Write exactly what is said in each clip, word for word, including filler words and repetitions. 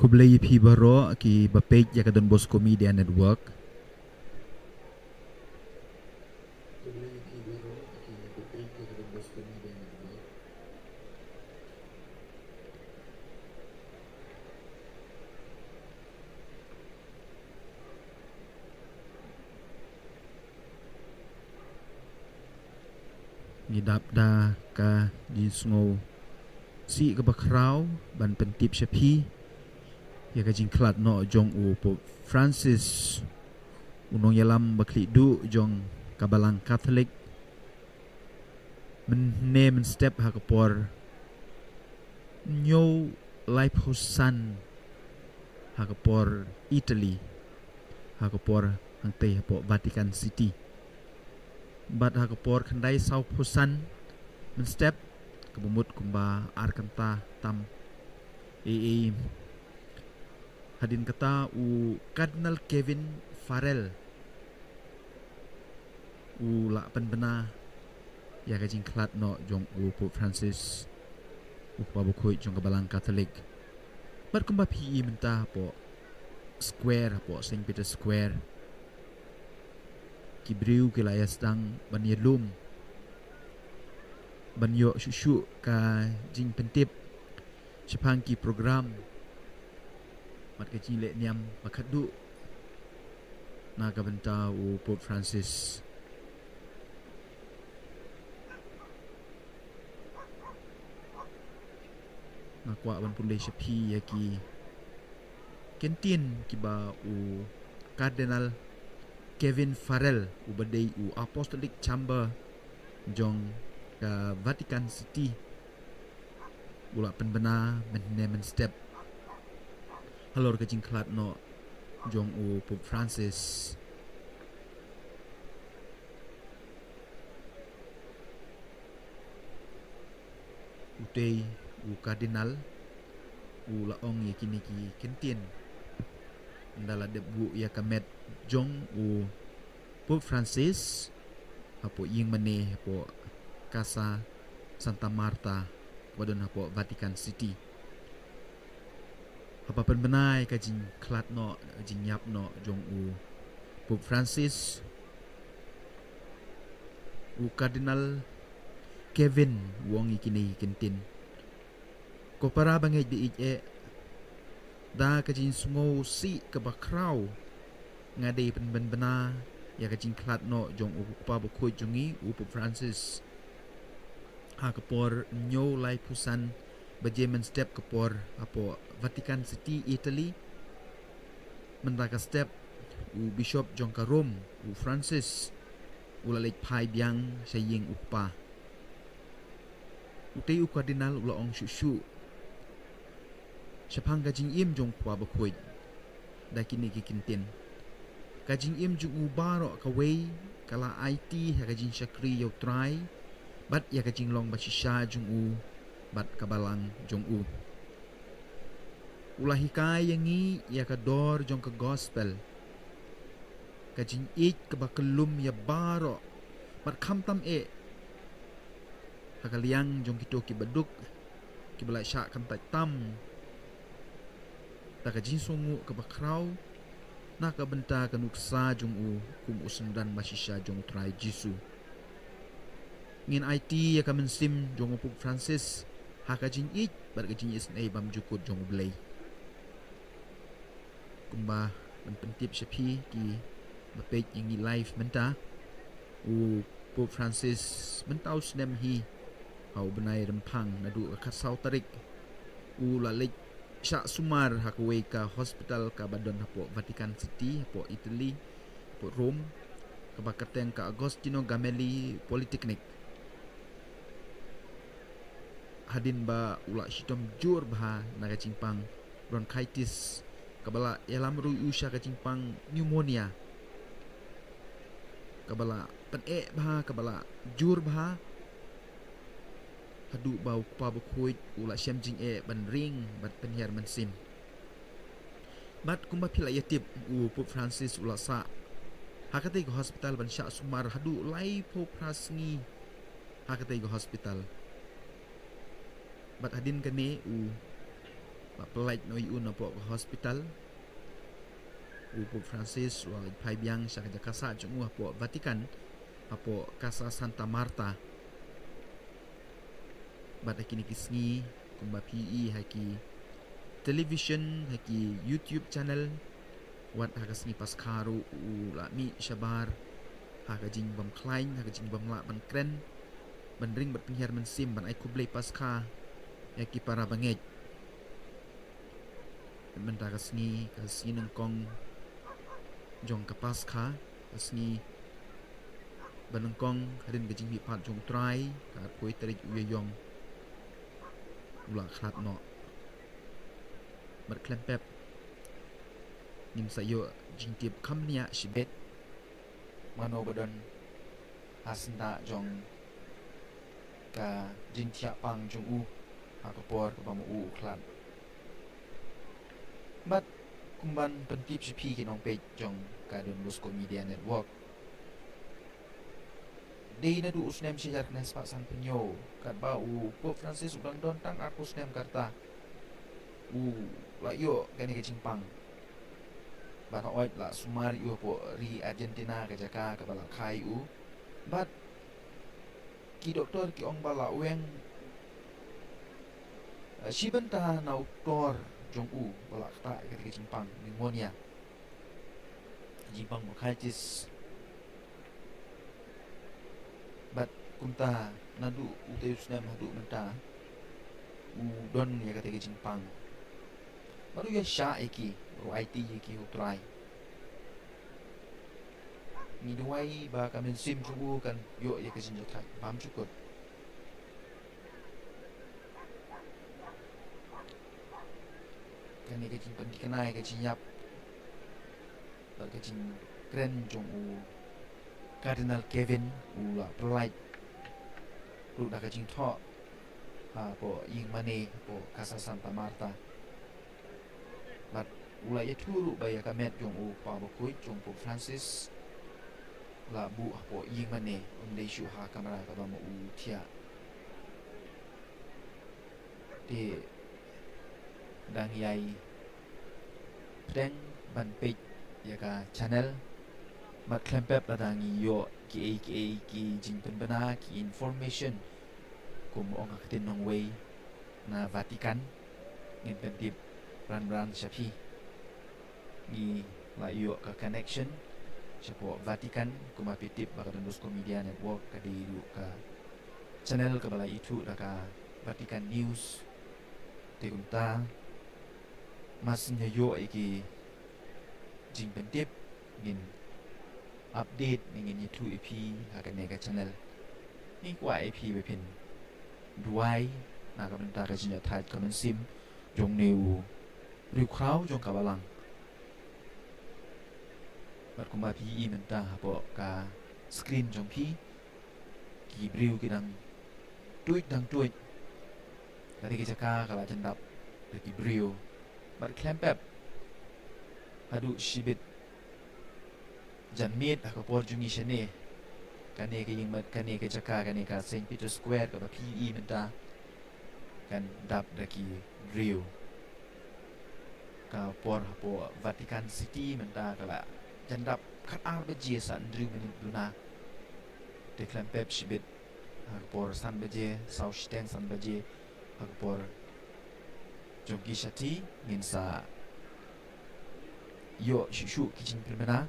Khublei ïa phi baroh ki ba peit ïa ka Don Bosco Media Network. Ngi dap da ka jingsngewsih kaba khraw ban pyntip sha phi ïa ka jingkhlad noh jong u Pope Francis, u nongïalam ba khlieh duh jong ka Balang Katholik, mynne mynstep ha ka por hynñiew laiphew san ha ka por Italy, ha ka por hangtei hapoh Vatican City. Bad ha ka por khyndai sawphew san mynstep, kaba mut kumba ar kynta tam A A, hadien kata u Cardinal Kevin Farrell u la pynbna ïa ka jingkhlad noh jong u Pope Francis, u kpa bakhuid jong ka Balang Katholik. Bad kumba phi i mynta hapoh square, hapoh Saint Peter Square, ki briew ki la ïa sdang ban ïalum, ban ïoh shuh shuh ka jingpyntip shaphang ki program bad ka jingleh niam ba khadduh na ka bynta u Pope Francis. Nga kwah ban pule sha phi ïa ki kyntien kiba u Cardinal Kevin Farrell, uba dei u Apostolic Chamber jong ka Vatican City, u la pynbna mynne mynstep halor ka jingkhlad noh jong u Pope Francis. Utei u Cardinal u la ong ïa kine ki kyntien ynda la dep buh ïa ka met jong u Pope Francis hapoh ïing mane, hapoh Casa Santa Marta, kaba don hapoh Vatican City, haba pynbna ïa ka jingkhlad noh, jingïap noh jong u Pope Francis. U Cardinal Kevin u ong ïa kine ki kyntien: Ko para bangeit ba ïeit eh, da ka jingsngewsih kaba khraw nga dei ban pynbna ïa ka jingkhlad noh jong u kpa bakhuid jong ngi, u Pope Francis, ha ka por hynñiew laiphew san baje mynstep ka por hapoh Vatican City, Italy. Mynta ka step, u Bishop jong ka Rome, u Francis, u la leit phai biang sha ïing u kpa. Utei u Cardinal u la ong shuh shuh shaphang ka jingim jong u kpa bakhuid da kine ki kyntien: Ka jingim jong u baroh kawei ka la aiti ha ka jingshakri ïa u Trai bad ïa ka jinglong bashisha jong u bad ka Balang jong u. U la hikai ïa ngi ïa ka dor jong ka Gospel, ka jingïeit kaba kyllum ïa baroh, bad khamtam eh ha ka liang jong kito kiba duk, kiba la shah kyntait tam da ka jingsngewnguh kaba khraw na ka bynta ka nuksa jong u kum u synran bashisha jong u Trai Jisu. Ngin aiti ïa ka mynsiem jong u Pope Francis ha ka jingïeit bad ka jingisynei bymjukut jong U Blei. Kumba ban pyntip sha phi kiba peit ïa ngi live mynta, u Pope Francis mynta u snem hi ha u bnai Rymphang, naduh ka khatsaw tarik u la leit shah sumar ha kawei ka hospital kaba don hapoh Vatican City, hapoh Italy, hapoh Rome, kaba kyrteng ka Agostino Gemelli Polytechnic. Hadien ba u la shitom jur bha na ka jingpang bronchitis, kaba la ïalam ruh ïa u sha ka jingpang pneumonia, kaba la pyneh bha, kaba la jur bha, haduh ba u kpa bakhuid u la shem jingeh ban ring bad pynhiar mynsiem. Bad kumba phi la ïa tip, u Pope Francis u la sah ha katei ka hospital ban shah sumar haduh laiphew phra sngi ha katei ka hospital. Bad hadien kane u Pynlait noh ïa u napoh ka hospital. U Pope Francis u la leit phai biang sha ka jaka sah jong u hapoh Vatican, hapoh Casa Santa Marta. Bad ha kine ki sngi, kumba phi ïohi ha ki television, ha ki YouTube channel, wat ha ka sngi Paskha ruh u la mih shabar ha ka jingbym khlaiñ, ha ka jingbym lah ban kren, ban ring bad pynhiar mynsiem, ban ai khublei Paskha ïa ki para bangeit. Mynta ka sngi, ka sngi nyngkong jong ka Paskha, ka sngi ba nyngkong hadien ka jingmihpat jong U Trai, ka arphew tarik u Ïaïong, u la khlad noh. Bad khlem pep, ngin sa ïoh jingtip kham bniah shibit mano ba don ha syndah jong ka jingthiah pang jong u ha ka por kaba ma u u khlad. Bad kumban pyntip sha phi ki nongpeit jong ka Don Bosco Media Network, dei naduh u snem shi hajar khyndai spah sanphew hynñiew, katba u Pope Francis u dang don tang arphew snem ka rta, u la ïoh kane ka jingpang. Bad hooid la sumar ïa u hapoh ri Argentina, ka jaka kaba la kha ïa u. Bad ki doktor ki ong ba la weng, eh, shi bynta na u ktor jong u ba la ktah ïa kata ka jingpang pneumonia, jingpang bronchitis. Bad kumta naduh utei u snem haduh mynta u don ïa kata ka jingpang. Bad u ïa shah ïa ki, u aiti ïa ki ha U Trai. Ngi duwai ba ka mynsiem jong u kan ïoh ïa ka jingjahthait bymjukut. Kane ka jingpynthikna ïa ka jingïap bad ka jingkren jong u Cardinal Kevin u la pynlait ruh da ka jingthoh hapoh ïing mane hapoh Casa Santa Marta. Bad u la ïathuh ruh ba ïa ka met jong u Kpa Bakhuid jong u Pope Francis la buh hapoh ïing mane, ym dei shuh ha kamra kaba ma u thiah. Te dang ïai pdeng ban peit ïa ka channel. Bad khlem pep lada ngi ïoh kiei kiei ki jingpynbna, ki information, kum ong ha ka ktien nongwei, na Vatican, ngin pyntip rangbah sha phi. Ngi la ïoh ka connection shapoh Vatican, kumba phi tip ba ka Don Bosco Media Network ka dei ruh ka channel kaba la ithuh da ka Vatican News. Te kumta, mar syn ïa ïoh ïa ki jingpyntip, ngin update ne ngin ïathuh ïa phi ha kane ka channel. Ngi kwah ïa phi ba phin duwai na ka bynta ka jingïathait ka mynsiem jong une u riewkhraw jong ka balang. Bad kumba phi ïohi mynta hapoh ka screen jong phi, ki briew ki dang tuid, dang tuid. Kata ka jaka ka la jan dap da ki briew. Bad khlem pep, haduh shibit janmiet ha ka por jong ngi shane, kane ka ïing, kane ka jaka, kane ka Saint Peter Square kaba phi ïohi mynta, kan dap da ki briew. Ka por hapoh Vatican City mynta ka la jan dap khatar baje sa hynriew minit duna. Te khlem pep shibit ha ka por san baje, saw shiteng san baje, ha ka por jong ki shati, ngin sa ïoh shuh shuh ki jingpynbna,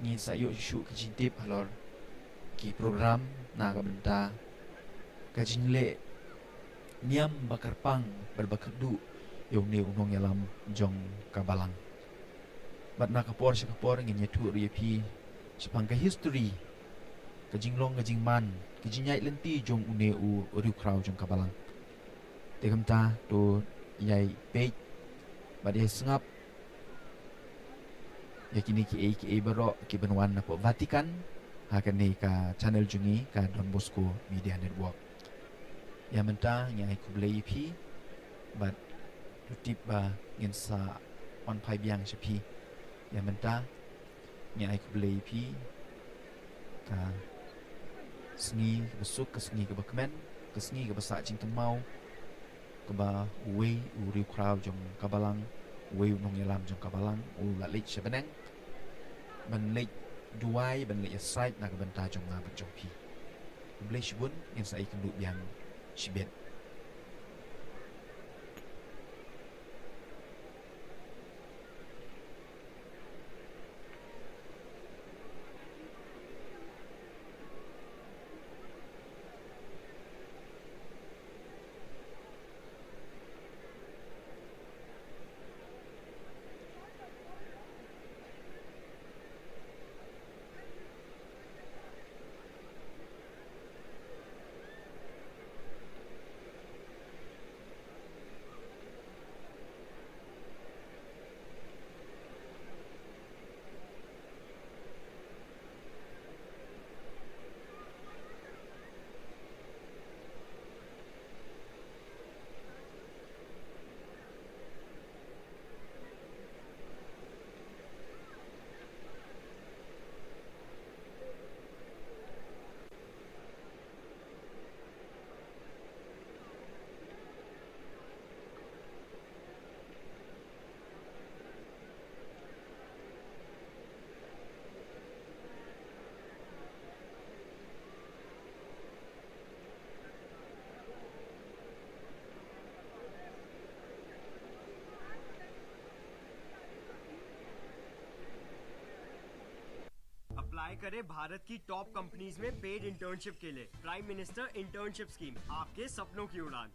ngin sa ïoh shuh shuh ki jingtip halor ki program na ka bynta ka jingleh niam ba kyrpang bad ba kyrduh ïa une u nongïalam jong ka balang. Bad na ka por sha ka por ngin ïathuh ruh ïa phi shaphang ka history, ka jinglong ka jingman, ka jingïaid lynti jong une u riewkhraw jong ka balang. Te kumta to ïai peit bad ïai sngap ïa kine kiei kiei baroh ki ban wan napoh Vatican ha kane ka channel jong ngi ka Don Bosco Media Network. Ïa mynta ngi ai khublei ïa phi bad to tip ba ngin sa wan phai biang sha phi. Ïa mynta ngi ai khublei ïa phi. Ka sngi kaba suk, ka sngi kaba kmen, ka sngi kaba sah jingkynmaw, Ba uwei u riewkhraw jong ka balang, uwei u nongïalam jong ka balang u la leit sha bneng ban leit duwai, ban leit ïasaid na ka bynta jong nga bad jong phi. Khublei shibun, ngin sa ïakynduh biang shibit. अप्लाई करें भारत की टॉप कंपनीज में पेड इंटर्नशिप के लिए। प्राइम मिनिस्टर इंटर्नशिप स्कीम, आपके सपनों की उड़ान।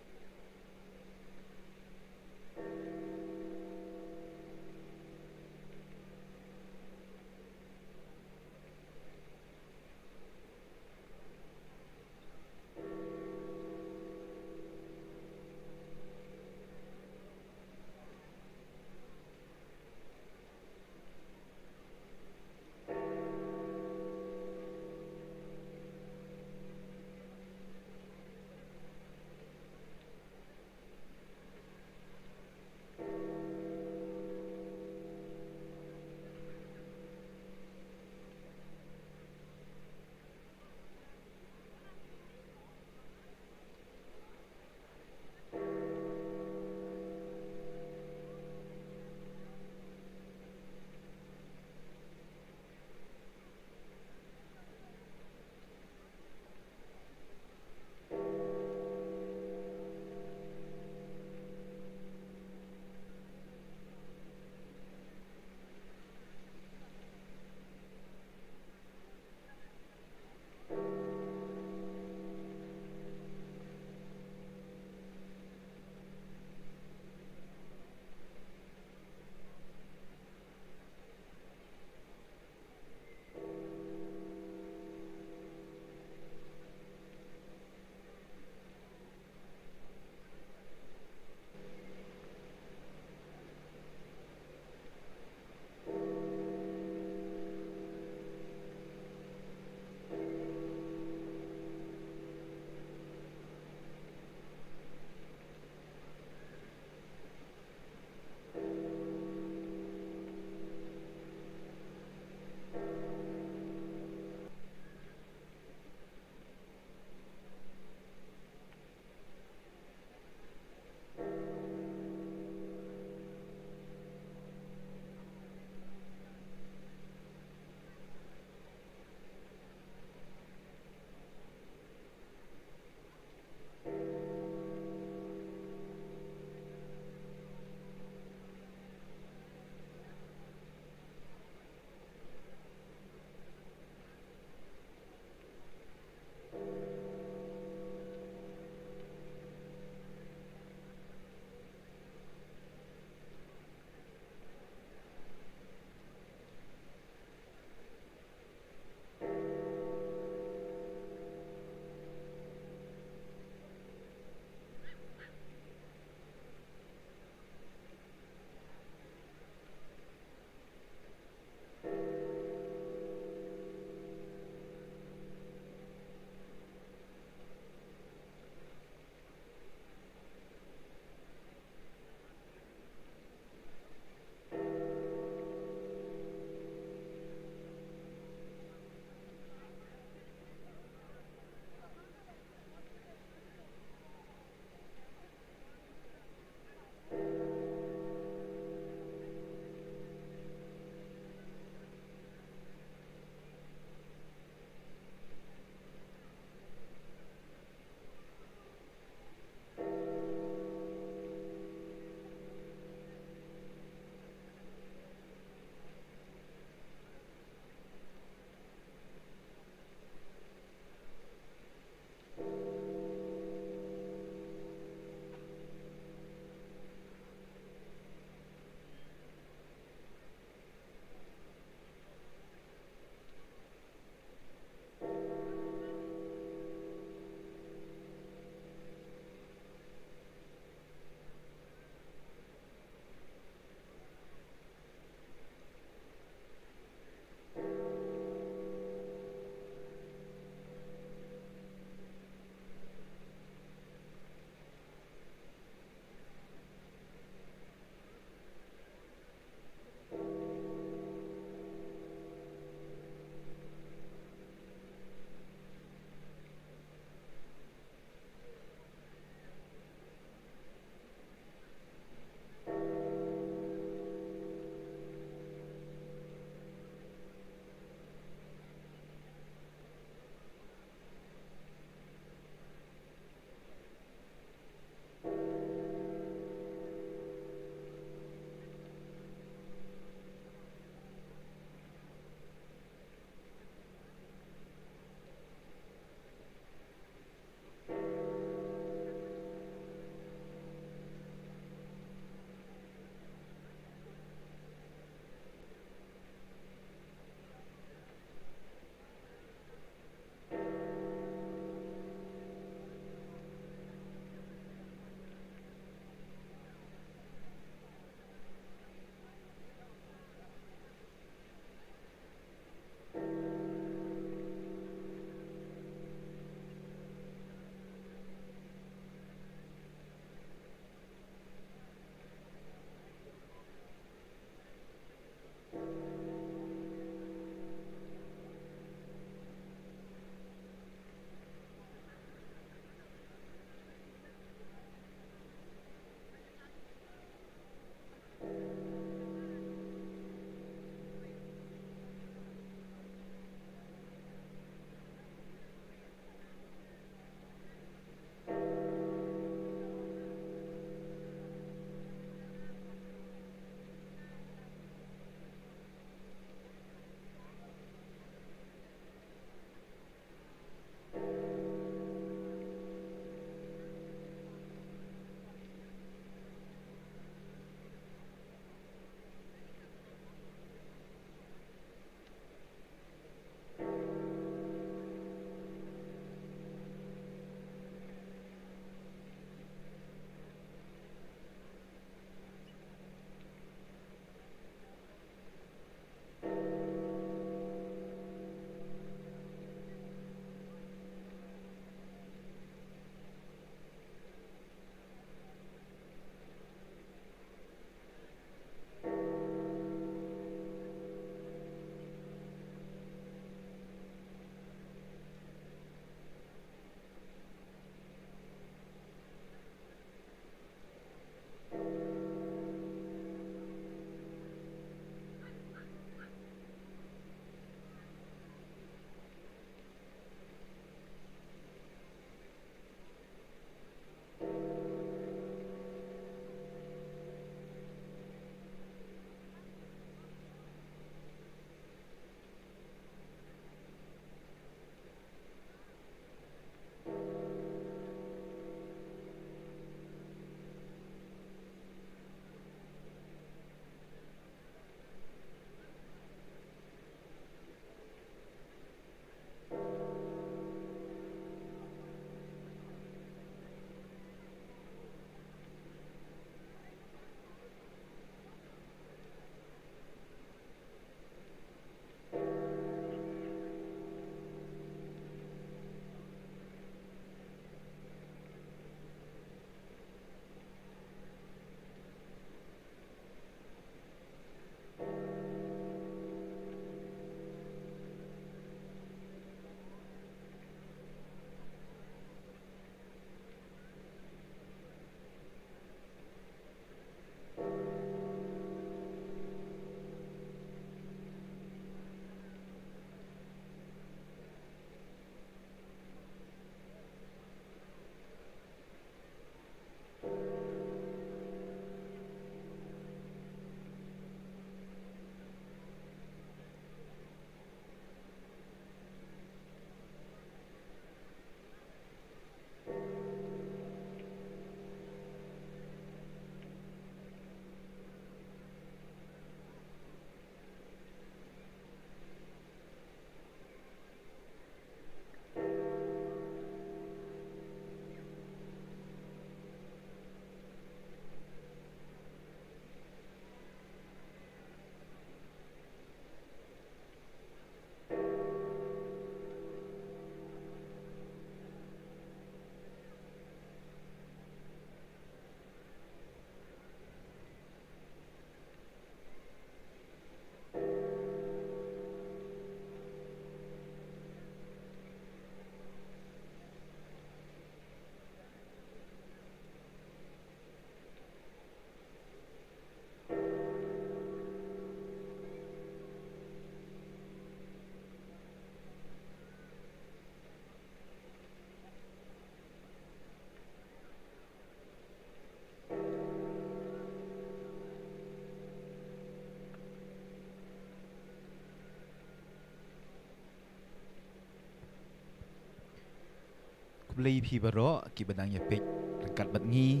Khublei phi baroh kiba dang ïa peit ryngkat bad ngi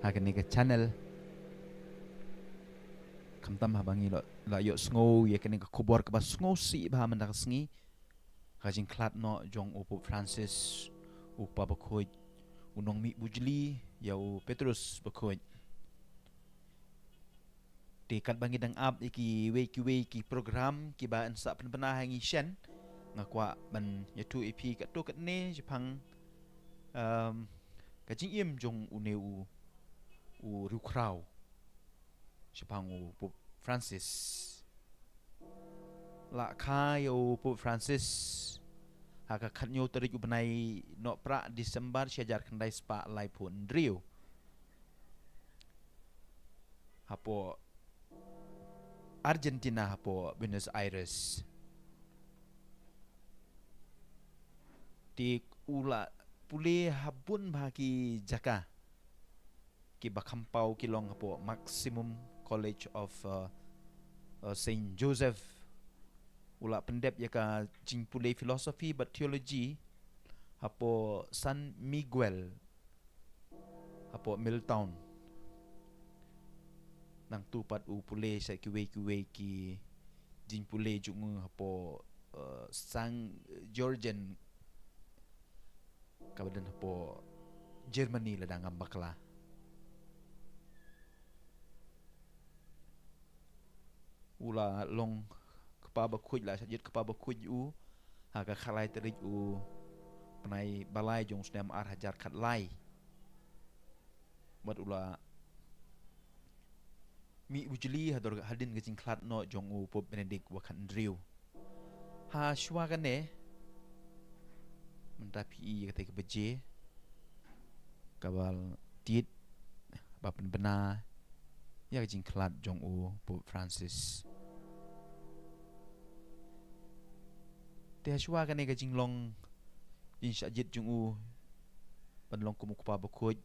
ha kane ka channel. Khamtam haba ngi la, la ïohsngew ïa kane ka khubor kaba sngewsih bha mynta ka sngi, ka jingkhlad noh jong u Pope Francis, u Kpa Bakhuid, u nongmih bujli ïa u Petrus Bakhuid. Te katba ngi dang ap ïa kiwei kiwei ki program kiba yn sa pynbna ha ngi shen, nga kwah ban ïathuh ïa phi katto katne shaphang, um, ka jingim jong une u, u riewkhraw shaphang u Pope Francis. La kha ïa u Pope Francis ha ka khathynñiew tarik u bnai Nohprah December shi hajar khyndai spah laiphew hynriew hapoh Argentina, hapoh Buenos Aires. Te u la pule ha bun bha ki jaka kiba kham paw, ki long hapoh Maximum College of, uh, uh, Saint Joseph. U la pyndep ïa ka jingpule philosophy bad theology hapoh San Miguel, hapoh Milltown. Nangta pat u pule sha kiwei kiwei ki jingpule jong u hapoh, uh, San Georgen, kaba don hapoh Germany lada ngam bakla. U la long Kpa Bakhuid, la shah jied Kpa Bakhuid u ha ka khatlai tarik u bnai Balai jong u snem ar hajar khatlai. Bad u la mih bujli hador, hadien ka jingkhlad noh jong u Pope Benedict ba khathynriew. Ha shuwa kane, mynta phi i ïa katei ka baje kaba tied ba pynbna ïa ka jingkhlad jong u Pope Francis. Te ha shuwa kane ka jinglong jingshah jied jong u ban long kum u Kpa Bakhuid,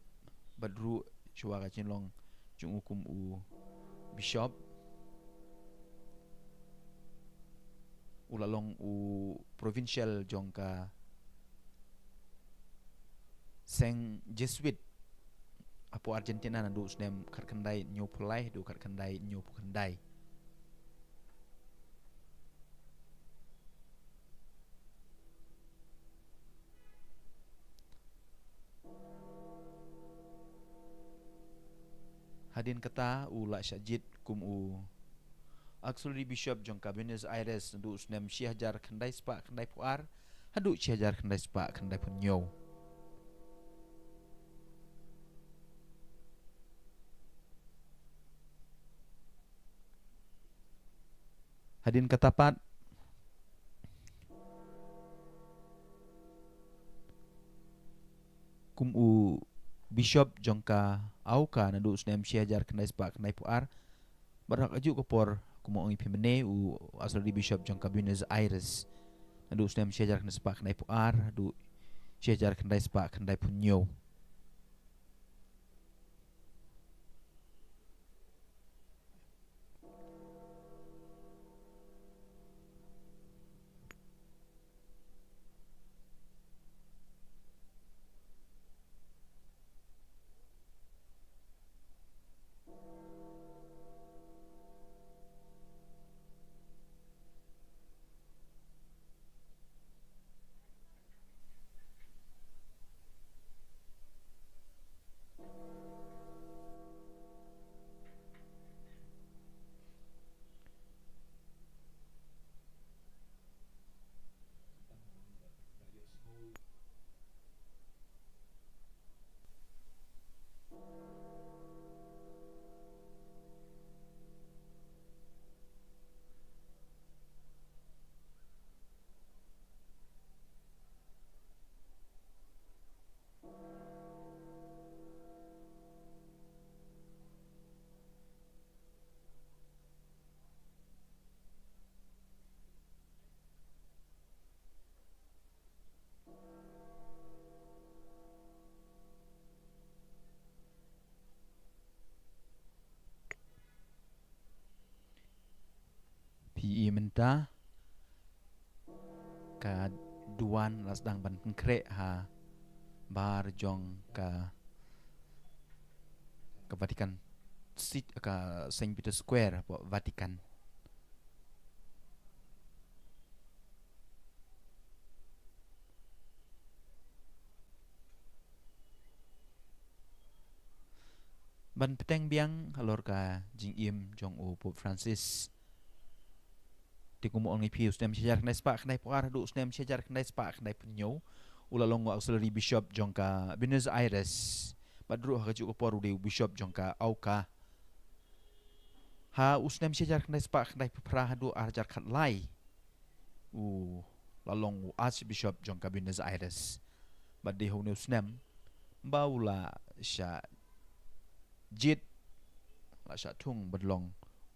bad ruh shuwa ka jinglong jong u kum u Bishop, u la long u provincial jong ka seng Jesuit hapoh Argentina naduh u snem khatkhyndai hynñiewphew lai haduh khatkhyndai hynñiewphew khyndai. Hadien kata u la shah jied kum u Auxiliary Bishop jong ka Buenos Aires naduh u snem shi hajar khyndai spah khyndaiphew ar haduh shi hajar khyndai spah khyndaiphew hynñiew. Hadien kata pat kum u Bishop jong ka AUCA naduh u snem shi hajar khyndai spah khyndaiphew ar. Bad ha kajuh ka por, kum u ong ïa phi mynne, u Auxiliary Bishop jong ka Buenos Aires naduh u snem shi hajar khyndai spah khyndaiphew ar haduh shi hajar khyndai spah khyndaiphew hynñiew. Phi i mynta ka duwan la sdang ban pynkhreh ha bar jong ka, ka Vatican City, ka Saint Peter Square, hapoh Vatican. Ban bteng biang halor ka jingim jong u Pope Francis. Te kum u ong ïa phi, u snem shihajar khyndai spah khyndaiphew ar haduh u snem shihajar khyndai spah khyndaiphew hynñiew, u la long u auxiliary bishop jong ka Buenos Aires. Bad ruh ha kajuh ka por u dei u bishop jong ka AUCA. Ha u snem shihajar khyndai spah khyndaiphew phra haduh ar hajar khatlai, u la long u Archbishop jong ka Buenos Aires. Bad dei ha une u snem ba u la shah jied, la shah thung ban long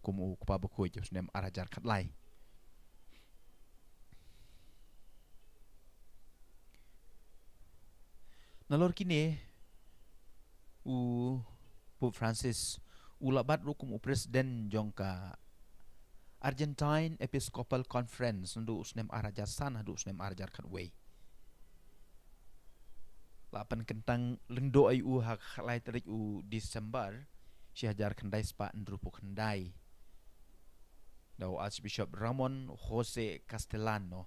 kum u Kpa Bakhuid ha u snem ar hajar khatlai. Nalor kine, u Pope Francis u la bat ruh kum u president jong ka Argentine Episcopal Conference naduh u snem ar hajar san haduh u snem ar hajar khatwei. La pynkyntang lyngdoh ïa u ha ka khatlai tarik u December shihajar khyndai spah hynriewphew khyndai da u Archbishop Ramon Jose Castellano.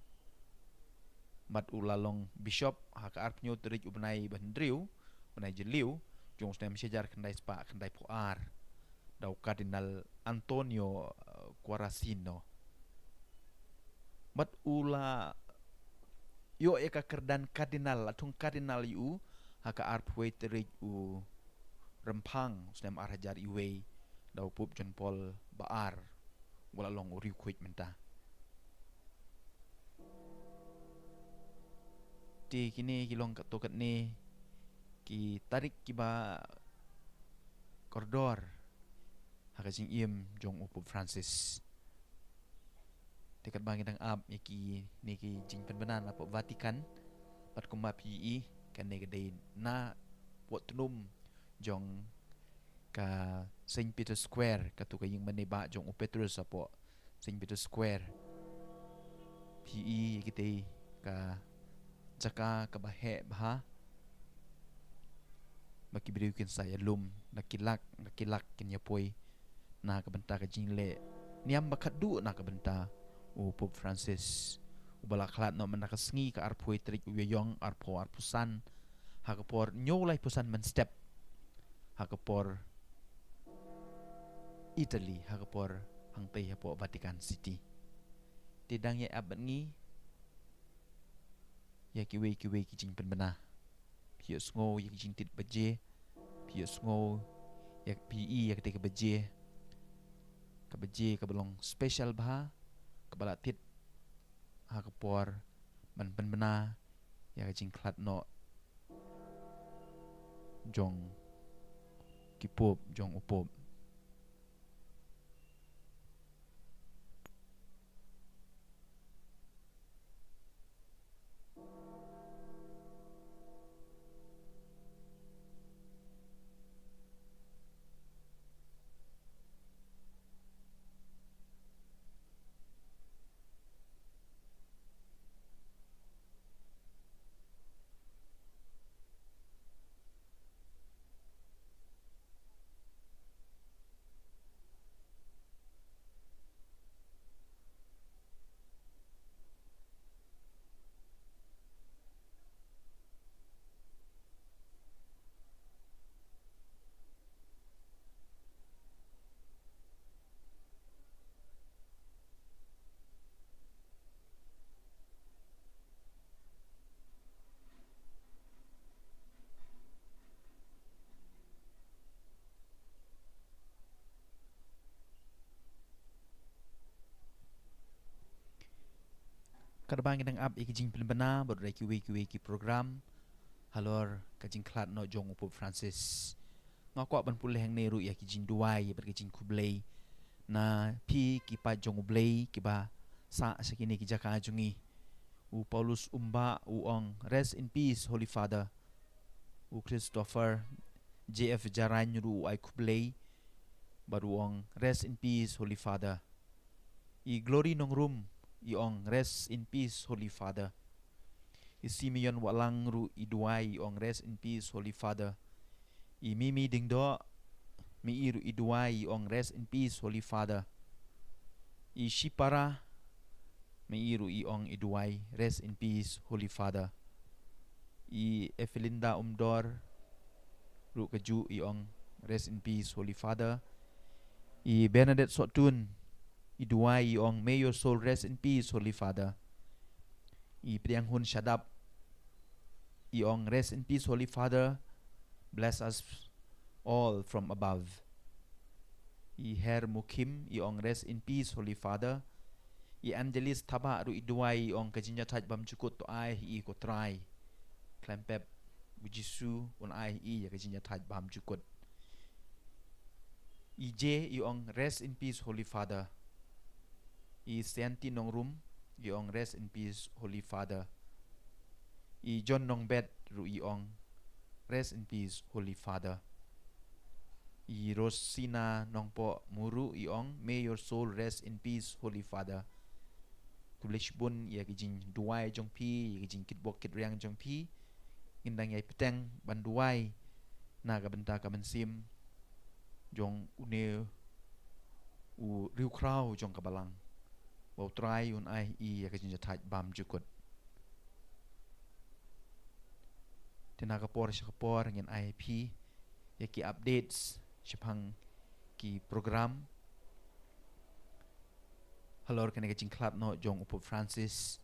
Bad u la long bishop ha ka arphew hynñiew tarik u bnai ba hynriew, bnai Jylliew, jong u snem shihajar khyndai spah khyndaiphew ar da u Cardinal Antonio, eh, Quaracino. Bad u la ïoh ïa ka kyrdan cardinal, la thung cardinal ïa u ha ka arphew wei tarik u Rymphang u snem ar hajar wei da u Pope John Paul ba ar, u la long u riewkhuid mynta. Te kine ki long katto katne ki tarik kiba kordor ha ka jingim jong u Pope Francis. Te katba ngi dang ap ïa kine ki jingpynbna na poh Vatican, bad kumba phi i, kane ka dei na poh tnum jong ka Saint Peter Square, kato ka ïing mane ba jong u Petrus hapoh Saint Peter Square. Phi i, kitei ka jaka kaba heh bha, ba ki briew kin sa ïalum, da ki lak da ki lak kin ïapoi na ka bynta ka jingleh niam ba khatduh na ka bynta u Pope Francis, uba la khlad noh mynta ka sngi ka arphew tarik u Ïaïong arphew arphew san, ha ka por hynñiew laiphew san mynstep, ha ka por Italy, ha ka por hangtei hapoh Vatican City. Te dang ïa ap bad ngi ïa kiwei kiwei ki jingpynbna. Phi ïohsngew ïa ki jingtit baje, phi ïohsngew ïa, phi i ïa katei ka baje, ka baje kaba long special bha, kaba la tit ha ka por ban pynbna ïa ka jingkhlad noh jong ki pope, jong u pope. Katba ngi dang ap ïa ki jingpynbna bad ïa kiwei kiwei ki program halor ka jingkhlad noh jong u Pope Francis, nga kwah ban pule hangne ruh ïa ki jingduwai bad ki jingkhublei na phi ki paid jong U Blei kiba sah sha kine ki jaka jong ngi. U Paulus Umbah u ong, "Rest in peace, Holy Father." U Christopher J F Jarain ruh u ai khublei bad u ong, "Rest in peace, Holy Father." I Glory Nongrum i ong, "Rest in peace, Holy Father." I Simeon Wahlang ruh i duwai i ong, "Rest in peace, Holy Father." I Mimi Diengdoh, me i ruh i duwai i ong, "Rest in peace, Holy Father." I Shipara, me i ruh i ong i duwai, "Rest in peace, Holy Father." I Evelinda Umdor ruh kajuh i ong, "Rest in peace, Holy Father." I Bernadette Sohtun i duwai i ong, "May your soul rest in peace, Holy Father." I Pdianghun Shadap i ong, "Rest in peace, Holy Father. Bless us all from above." I Her Mukhim i ong, "Rest in peace, Holy Father." I Angelis Thabah ruh i duwai i ong, "Ka jingïathait bymjukut to ai hi i, ko Trai. Khlem pep, U Jisu un ai hi i ïa ka jingïathait bymjukut." I J i ong, "Rest in peace, Holy Father." I Senti Nongrum i ong, "Rest in peace, Holy Father." I John Nongbet ruh i ong, "Rest in peace, Holy Father." I Rosina Nongpoh Muru i ong, "May your soul rest in peace, Holy Father." Khublei shibun ïa ki jingduwai jong phi, ïa ki jingkitbok kitrwiang jong phi. Ngin dang ïai bteng ban duwai na ka bynta ka mynsiem jong une u riewkhraw jong ka balang, ba U Trai un ai hi i ïa ka jingïathait bymjukut. Te na ka por sha ka por ngin ai phi ïa ki updates shaphang ki program halor kane ka jingkhlad noh jong u Pope Francis.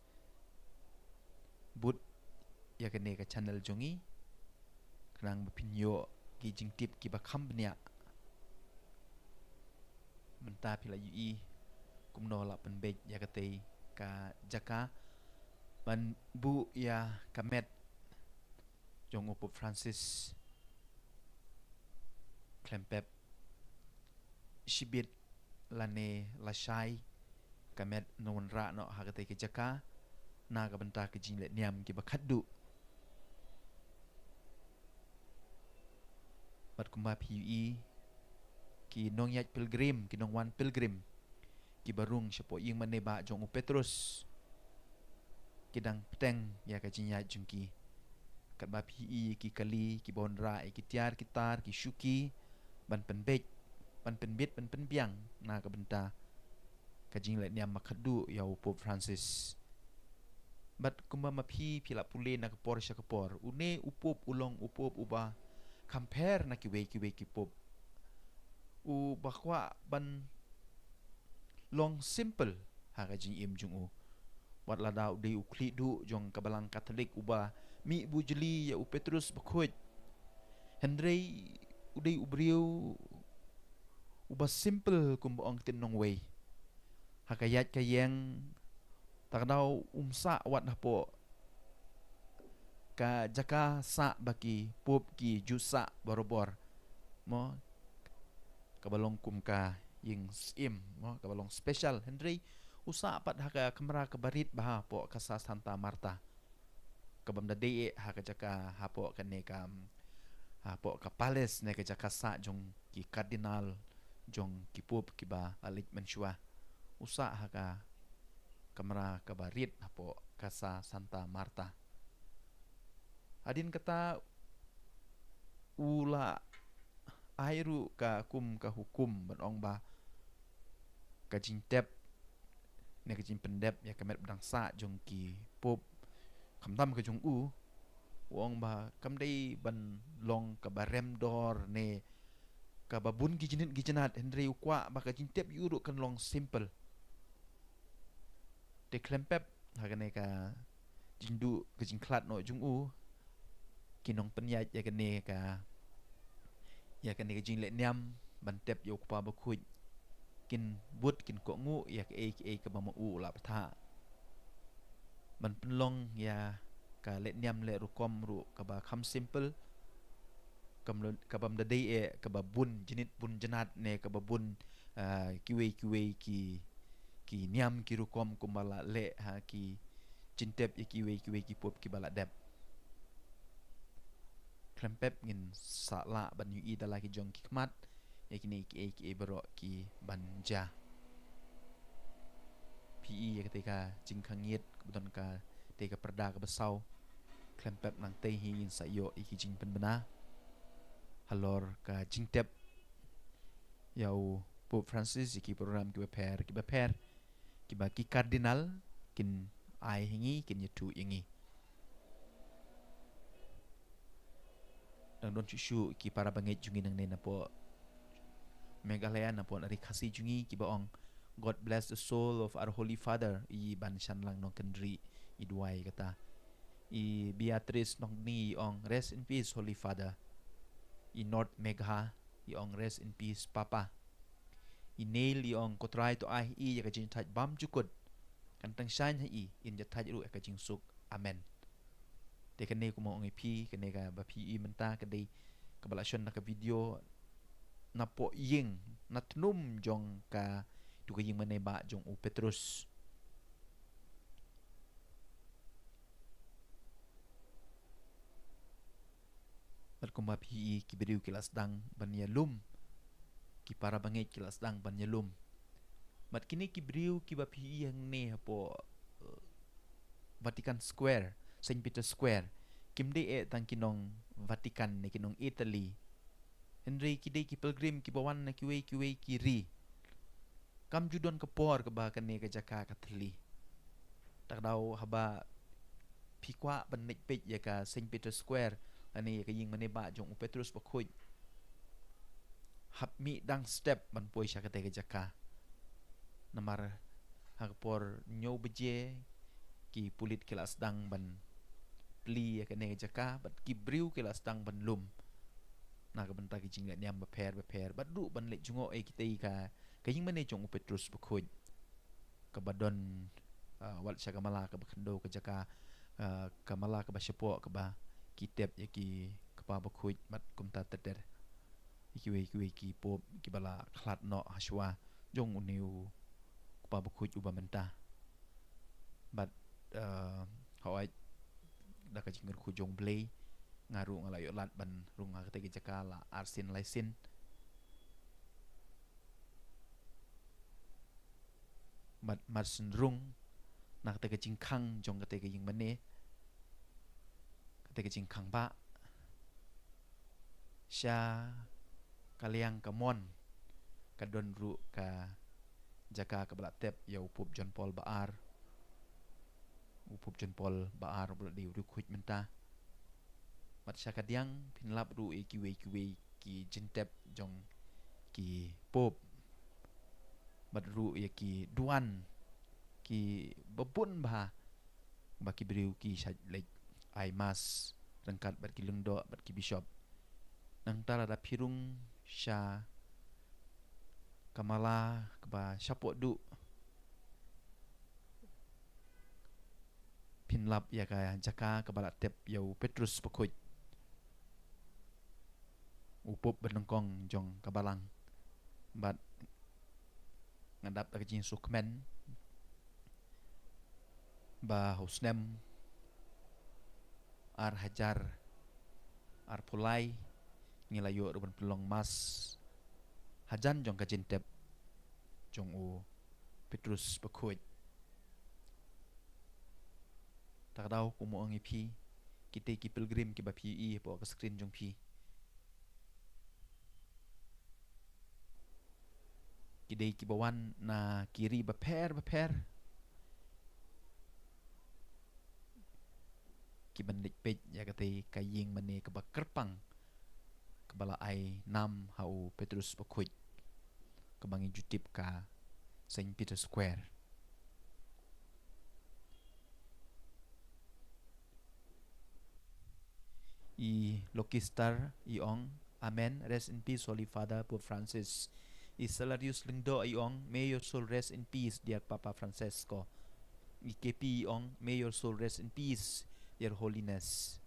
Bud ïa kane ka channel jong ngi, khnang ba phin ïoh ki jingtip kiba kham bniah. Mynta phi la ïohi kumno la pynbeit ïa katei ka jaka ban buh ïa ka met jong u Pope Francis. Khlem pep, shibit lane lashai ka met ngan wanrah noh ha katei ka jaka na ka bynta ka jingleh niam kiba khatduh. Bad kumba phi ïohi, ki nongïaid pilgrim, ki nongwan pilgrim kiba rung shapoh ïing mane ba jong u Petrus, ki dang bteng ïa ka jingïaid jong ki. Katba phi ïohi ki kali kiba wanrah ïa ki tiar ki tar, ki shuki, ban pynbeit, ban pynbit, ban pynbiang na ka bynta ka jingleh niam ba khatduh ïa u Pope Francis. Bad kumba ma phi phi la pule na ka por sha ka por, une u Pope u long u Pope uba kham pher na kiwei kiwei ki Pope. Uba kwah ban long simple ha ka jingim jong u. Wat lada u dei u khlieh duh jong ka balang Katholik uba mih bujli ïa u Petrus bakhuid, hynrei u dei u briew uba simple kumba ong ktien nongwei. Ha ka ïaid ka ïeng, ta ka daw um sah wat hapoh ka jaka sah ba ki Pope ki ju sah barabor, mo, kaba long kum ka ïing syiem, mo, kaba long special. Hynrei u sah pat ha ka kamra kaba rit bha hapoh ka Casa Santa Marta, ka bym da dei eh ha ka jaka hapoh kane ka, hapoh ka palace ne ka jaka sah jong ki cardinal, jong ki Pope kiba la leit mynshuwa. U sah ha ka kamra kaba rit hapoh Casa Santa Marta. Hadien kata u la ai ruh ka kum ka hukum ban ong ba ka jingtep ne ka jingpyndep ïa ka met ba dang sah jong ki Pope, khamtam ka jong u, u ong ba kam dei ban long kaba rem dor ne kaba bun ki jingit ki jingat, hynrei u kwah ba ka jingtep ïa u ruh kan long simple. Te khlem pep ha kane ka jingduh ka jingkhlad noh jong u, ki nongpynïaid ïa kane ka, ïa kane ka jingleh niam ban tep ïa u Kpa Bakhuid, kin bud kin kohnguh ïa kaei kaei kaba ma u u la bthah. Ban pynlong ïa ka leh niam leh rukom ruh kaba kham simple, kam lo-, kaba ym da dei eh kaba bun jingit bun jingat ne kaba bun, ah, kiwei kiwei ki, ki niam ki rukom kumba la leh ha ki jingtep ïa kiwei kiwei ki Pope kiba la dep. Khlem pep ngin sa lah ban ïohi da la ki jong ki khmat ïa kine kiei kiei baroh kiban jia. Phi i ïa katei ka jingkhang ïit kaba don katei ka pyrda kaba saw. khlem pep nangtei hi ngin sa ïoh ïa ki jingpynbna halor ka jingtep ïa u Pope Francis ïa ki program kiba pher kiba pher kiba ki Cardinal kin ai ha ngi, kin ïathuh ïa ngi. Dang don shuh shuh ki para bangeit jong ngi nangne napoh Meghalaya, napoh na ri Khasi jong ngi, kiba ong, "God bless the soul of our Holy Father." I Banshanlang Nongkyndri i duwai kata. I Beatrice Nongni i ong, "Rest in peace, Holy Father." I North Megha i ong, "Rest in peace, Papa." I Neil i ong, "Ko Trai to ai ïa ka jingthait bymjukut, kan tyngshaiñ ha i, in jingthait ruh ïa ka jingsuk. Amen." Te kane kumba ong ïa phi, kane kaba phi i mynta ka dei kaba la shon na ka video napoh ïing, na tnum jong ka, tu ka ïing mane ba jong u Petrus. Bad kumba phi i ki briew ki la sdang ban ïalum, ki para bangeit ki la sdang ban ïalum. Bad kine ki briew kiba phi i hangne hapoh, eh, Vatican Square, Saint Peter Square, kim dei eh tang ki nong Vatican ne ki nong Italy. Hynrei ki dei ki pilgrim kiba wan na kiwei kiwei ki ri. Kam ju don ka por kaba kane ka jaka ka thylli. Ta ka daw haba phi kwah ban leit peit ïa ka Saint Peter Square lane ïa ka ïing mane ba jong u Petrus Bakhuid, hap mih dang step ban poi sha katei ka jaka. Namar ha ka por hynñiew baje ki pulit ki la sdang ban plie ïa kane ka jaka bad ki briew ki la sdang ban lum na ka bynta ki jingïalam bapher bapher bad ruh ban leit jngoh ïa kitei ka, ka ïing mane jong u Petrus Bakhuid, kaba don, ah, wat sha ka mala kaba khyndew ka jaka, ah, ka mala kaba shapoh kaba ki tep ïa ki kpa bakhuid bad kumta ter ter ïa kiwei kiwei ki pope kiba la khlad noh hashwa jong une u kpa bakhuid uba mynta. Bad, ah, hooid, da ka jingkyrkhu jong U Blei, nga ruh nga la ïoh lad ban rung ha katei ka jaka la arsien laisien. Bad mar shen rung na katei ka jingkhang jong katei ka ïing mane, katei ka jingkhang ba sha ka liang ka mon ka don ruh ka jaka kaba la tep ïa u Pope John Paul ba ar. U Pope John Paul ba ar uba la dei u riewkhuid mynta. Bad sha ka diang phin lap ruh ïa kiwei kiwei ki jingtep jong ki pope bad ruh ïa ki duwan kiba bun bha ba ki briew ki shait leit ai mass ryngkat bad ki lyngdoh bad ki bishop. Nangta lada phi rung sha ka mala kaba shapoh duh, phin lap ïa ka jaka kaba la tep ïa u Petrus Bakhuid, u pope ba nyngkong jong ka balang. Bad nga dap da ka jingsngewkmen ba ha u snem ar hajar arphew lai ngi la ïoh ruh ban pynlong mass hajan jong ka jingtep jong u Petrus Bakhuid. Ta ka daw kumba ong ïa phi, kitei ki pilgrim kiba phi i hapoh ka screen jong phi, ki dei kiba wan na ki ri bapher bapher kiban leit peit ïa katei ka ïing mane kaba kyrpang kaba la ai nam ha u Petrus Bakhuid, kaba ngi ju tip ka Saint Peter Square. I Lucky Star i ong, "Amen. Rest in peace, Holy Father Pope Francis." I Salarius Lyngdoh i ong, "May your soul rest in peace, dear Papa Francesco." I K P i ong, "May your soul rest in peace, dear Holiness."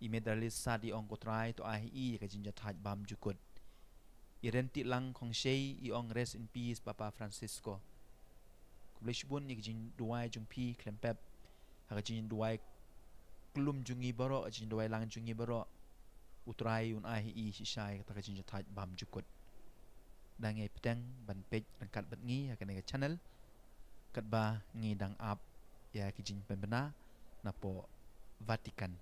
I Medralis Sad i ong, "Ko Trai to ai ha i ka jingjahthait bymjukut." I Rentilang Khongshei i ong, "Rest in peace, Papa Francisco." Khublei shibun ïa ka jingduwai jong phi khlem pep, ha ka jingduwai khlem jong ngi baroh, ka jingduwai lang jong ngi baroh. U Trai un ai ha i shisha ïa kata ka jingjahthait bymjukut. Dang ïai bteng ban peit ryngkat bad ngi ha kane ka channel, katba ngi dang ap ïa ki jingpynbna napoh Vatican.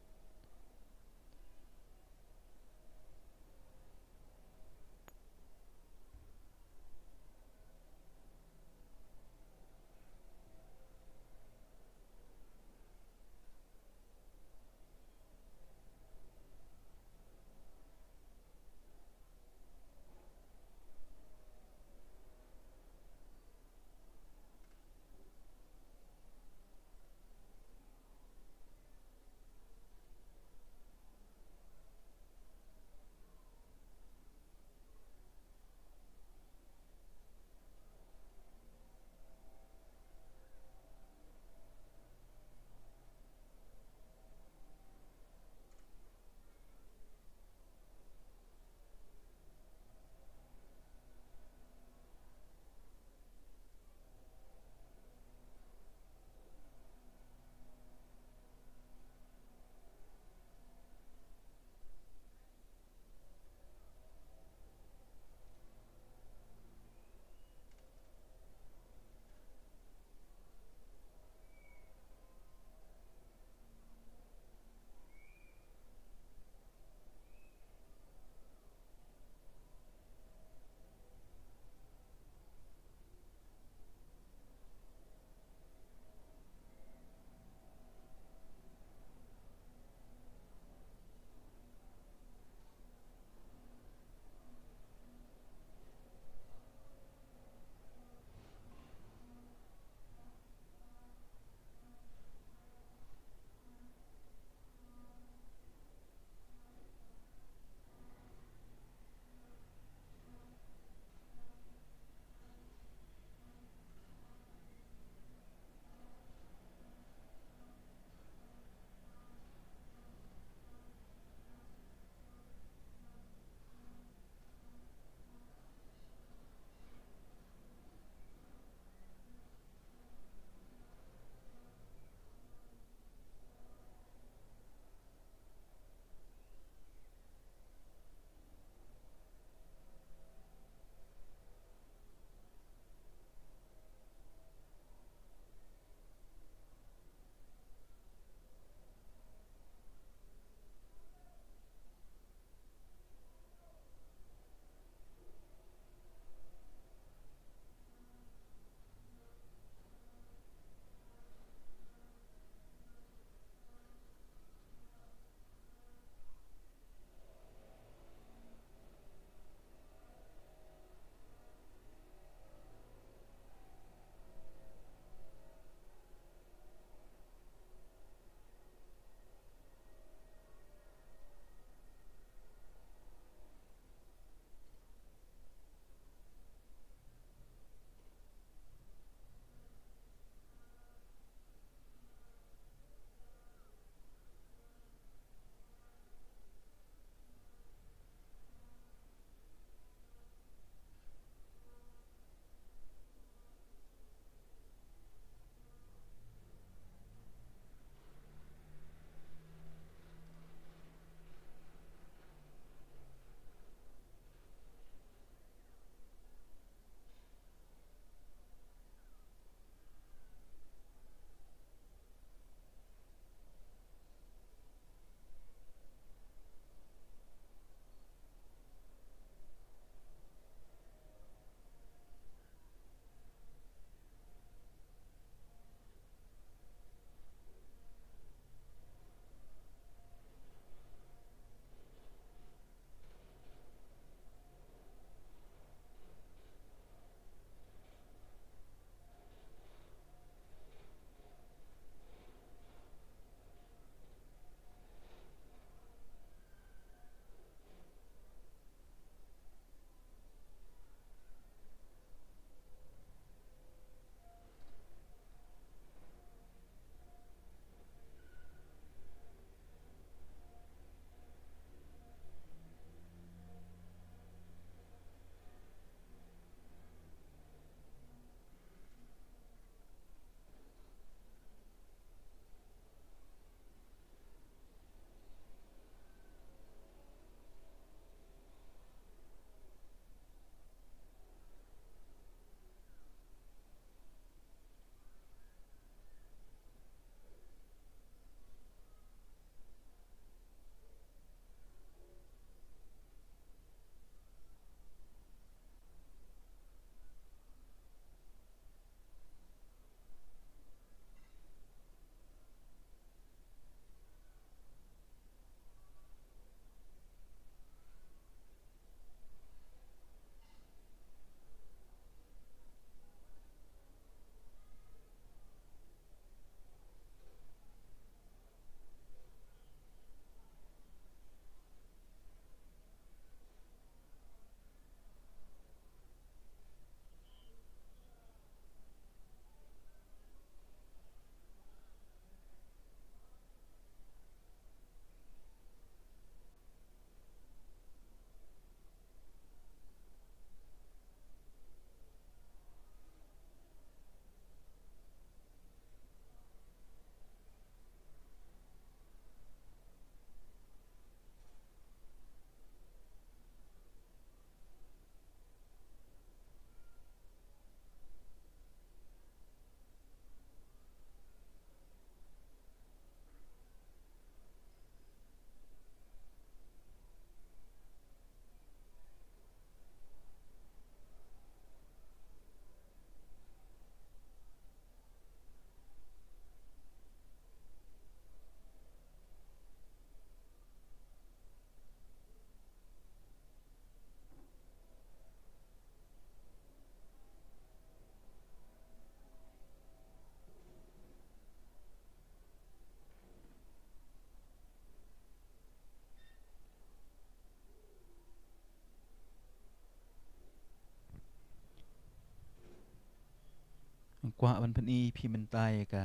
Kwah ban pyni phi mynta ïa ka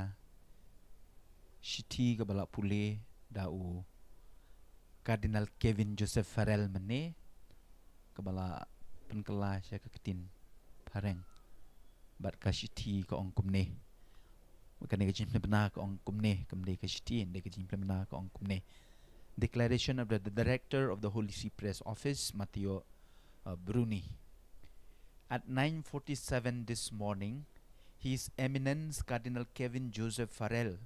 shithi kaba la pule da u Cardinal Kevin Joseph Farrell mynne, kaba la pynkylla sha ka ktien phareng. Bad ka shithi ka ong kumne. Kane ka jingpynbna ka ong kumne, kam dei ka shithi, dei ka jingpynbna ka ong kumne. Declaration of the, the Director of the Holy See Press Office, Matteo, uh, Bruni. At nine forty-seven this morning, His Eminence Cardinal Kevin Joseph Farrell,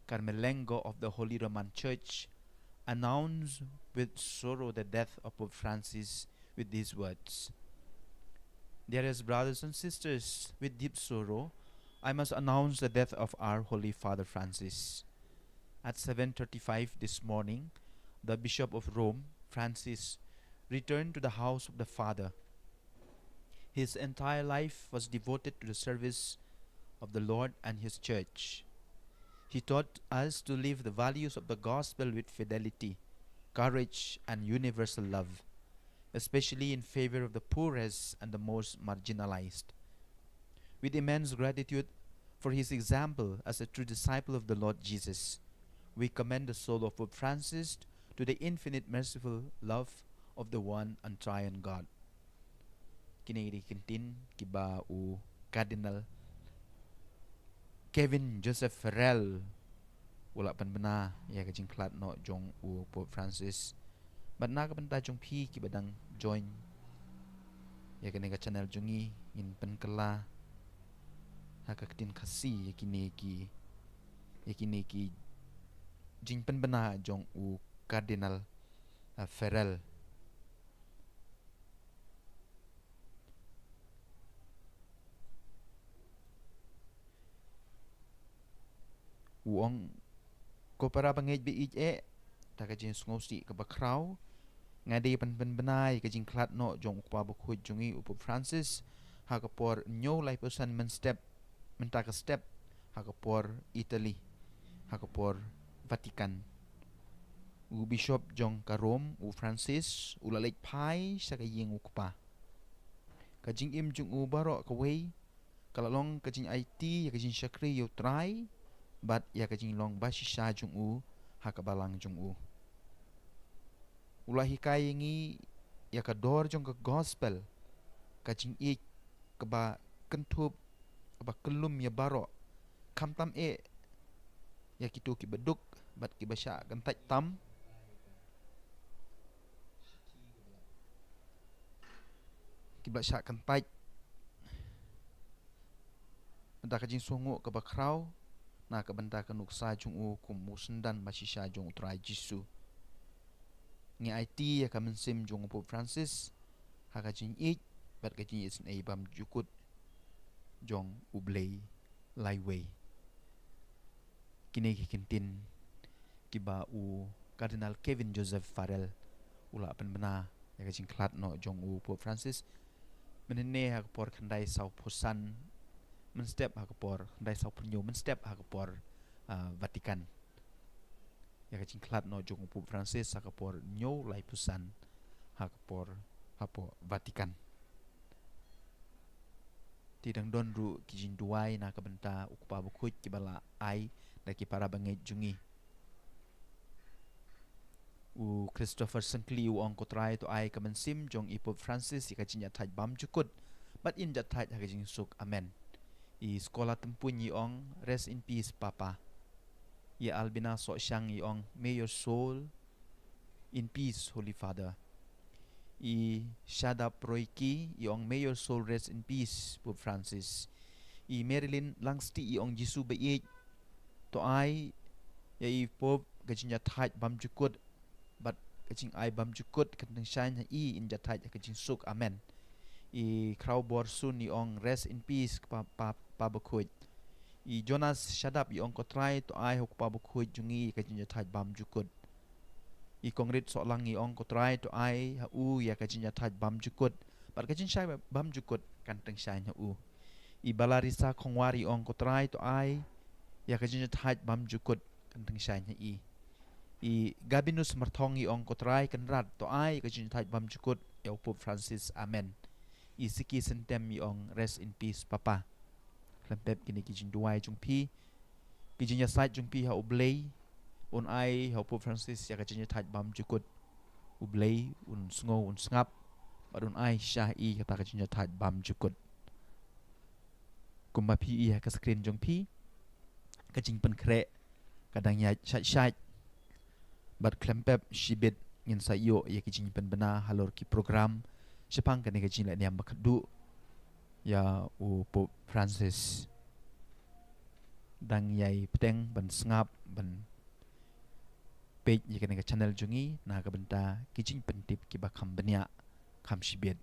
Camerlengo of the Holy Roman Church, announced with sorrow the death of Pope Francis with these words: "Dearest brothers and sisters, with deep sorrow, I must announce the death of our Holy Father Francis." At seven thirty-five this morning, the Bishop of Rome, Francis, returned to the house of the Father. His entire life was devoted to the service of the Lord and His Church. He taught us to live the values of the gospel with fidelity, courage, and universal love, especially in favor of the poorest and the most marginalized. With immense gratitude for his example as a true disciple of the Lord Jesus, we commend the soul of Pope Francis to the infinite merciful love of the one and triune God. Kine ki dei ki kyntien kiba u Cardinal Kevin Joseph Farrell u la pynbna ïa ka jingkhlad noh jong u Pope Francis. Bad na ka bynta jong phi kiba dang join ïa kane ka channel jong ngi, ngin pynkylla ha ka ktien Khasi ïa kine ki, ïa kine ki jingpynbna jong u Cardinal, uh, Farrell. U ong, ko para bangeit ba ïeit eh, da ka jingsngewsih kaba khraw, nga dei ban pynbna ïa ka jingkhlad noh jong u Kpa Bakhuid jong ngi u Pope Francis ha ka por hynñiew laiphew san mynstep, mynta ka step, ha ka por Italy, ha ka por Vatican. U Bishop jong ka Rome u Francis u la leit phai sha ka ïing u Kpa. Ka jingim jong u baroh kawei ka la long ka jingaiti ïa ka jingshakri ïa u Trai bad ïa ka jinglong bashisha jong u ha ka balang jong u. U la hikai ïa ngi ïa ka dor jong ka gospel, ka jingïeit kaba kynthup, kaba kyllum ïa baroh, khamtam eh ïa kito kiba duk bad kiba shah kyntait tam, kiba shah kyntait. Da ka jingsngewnguh kaba khraw na ka bynta ka nuksa jong u kum u syndon bashisha jong u Trai Jisu, ngi aiti ïa ka mynsiem jong u Pope Francis ha ka jingïeit bad ka jingïeit snei bymjukut jong U Blei laiwei. Kine ki kyntien kiba u Cardinal Kevin Joseph Farrell u la pynbna ïa ka jingkhlad noh jong u Pope Francis mynhynne ha ka por khyndai sawphew san mynstep, ha ka por khyndai sawphew hynñiew mynstep ha ka por, ah, Vatican. Ïa ka jingkhlad noh jong u Pope Francis ha ka por hynñiew laiphew san ha ka por, hapoh Vatican. Te dang don ruh ki jingduwai na ka bynta u Kpa Bakhuid kiba la ai da ki para bangeit jong ngi. U Christopher Syngkli u ong, ko Trai to ai ka mynsiem jong i Pope Francis ïa ka jingïathait bymjukut bad in ïathait ha ka jingsuk. Amen. I Skola Tympuiñ i ong, rest in peace Papa. I Albina Sohshang i ong, may your soul in peace, Holy Father. I Shadap Roiki i ong, may your soul rest in peace, Pope Francis. I Marilyn Langsti i ong, Jisu ba ïeit, to ai ïa i Pope ka jingïathait bymjukut bad ka jingai bymjukut kan tyngshaiñ ha i, in ïathait ha ka jingsuk. Amen. I Khrawbor Sun i ong, rest in peace Kpa, Pa, Pa Bakhuid. I Jonas Shadap i ong, ko Trai to ai ha u Kpa Bakhuid jong ngi ka jingïathait bymjukut. I Kongrit Sohlang i ong, ko Trai to ai ha u ïa ka jingïathait bymjukut bad ka jingshai bymjukut kan tyngshaiñ ha u. I Balarisa Khongwar i ong, ko Trai to ai ïa ka jingïathait bymjukut kan tyngshaiñ ha i. I Gabinus Marthong i ong, ko Trai Kynrad to ai ïa ka jingïathait bymjukut ïa u Pope Francis. Amen. I Siki Syntem i ong, rest in peace Papa. ban pep kine ki jingduwai jong phi, ki jingïasaid jong phi ha U Blei. Un ai ha u Pope Francis ïa ka jingïathait bymjukut. U Blei un sngew, un sngap, bad un ai sha i kata ka jingïathait bymjukut. Kumba phi i ha ka screen jong phi, ka jingpynkhreh ka dang ïaid shait-shait. Bad khlem pep shibit ngin sa ïoh ïa ki jingpynbna halor ki program shaphang kane ka jingleh niam ba khatduh ïa u Pope Francis. Dang ïai bteng ban sngap, ban peit ïa kane ka channel jong ngi na ka bynta ki jingpyntip kiba kham bniah, kham shibit.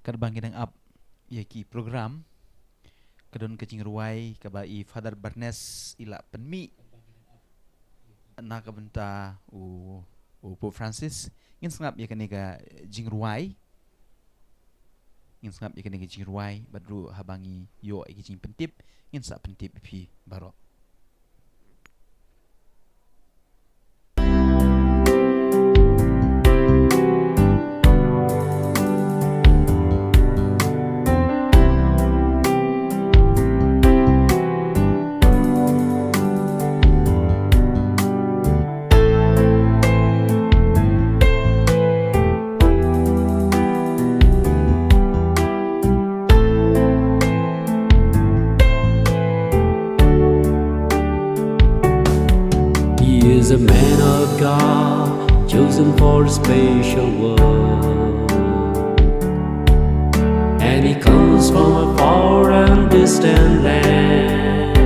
Katba ngi dang ap ïa ki program, ka don ka jingrwai kaba i Father Barnes i la pynmih na ka bynta u, u Pope Francis. Ngin sngap ïa kane ka jingrwai. Ngin sngap ïa kane ka jingrwai bad ruh haba ngi ïoh ïa ka jingpyntip, ngin sa pyntip ïa phi baroh. He is a man of God, chosen for a special work. And he comes from a far and distant land,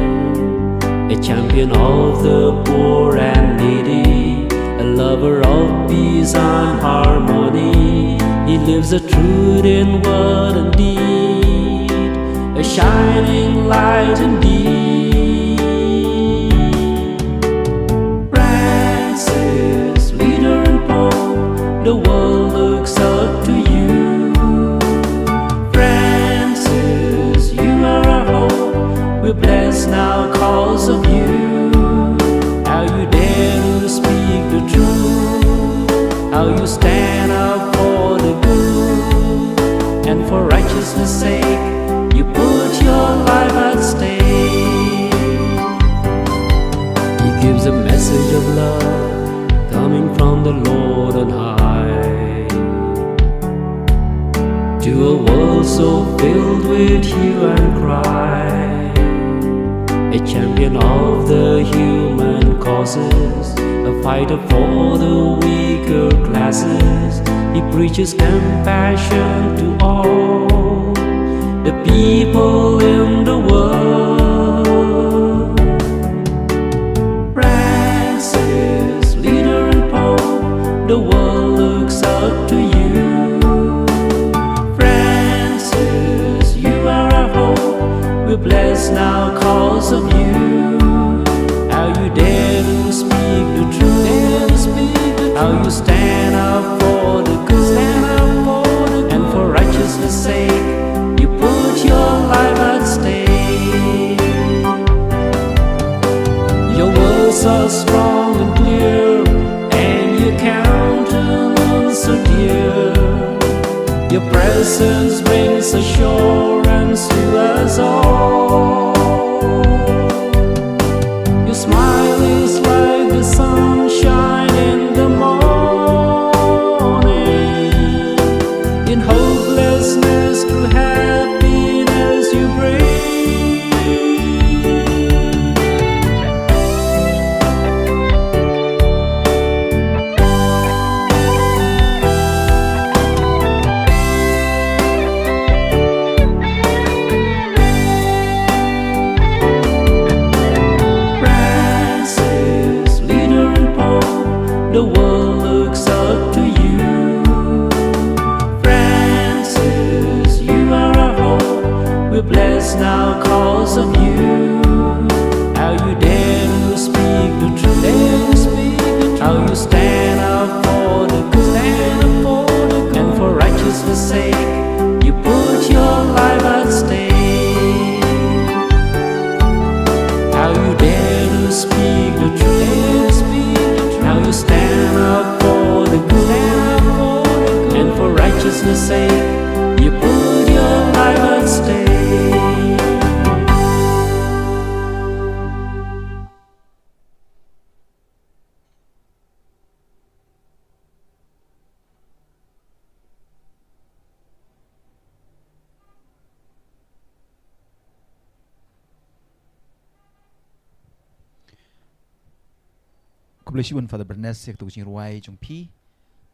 a champion of the poor and needy, a lover of peace and harmony. He lives a truth in word and deed, a shining light indeed. Francis, leader and pope, the world looks up to you. Francis, you are our hope, we're blessed now 'cause of you. How you dare to speak the truth, how you stand up for the good, and for righteousness' sake, you put your life at stake. He gives a message of love coming from the Lord on high to a world so filled with hue and cry. A champion of the human causes, a fighter for the weaker classes. He preaches compassion to all the people in the world. Francis, leader and pope, the world looks up to you. Francis, you are our hope, we're blessed now 'cause of you. How you dare to speak the truth, how you stand up for the good, and for righteousness' sake, you put your life at stake. Your words are strong and clear, and your countenance so dear. Your presence brings assurance to us all. Your smile is like the sunshine in the morning. In hopelessness, through happiness you bring. Francis, leader and pope, the world looks up to you. Francis, you are our hope, we're blessed now 'cause of you. How you dare to speak the truth, how you stand up for the good, and for righteousness' sake, you put your life at stake. How you dare to speak the truth, how you stand up for the good, and for righteousness' sake, you put your life at stake. Khublei shibun Father Barnes ïa kato ka jingrwai jong phi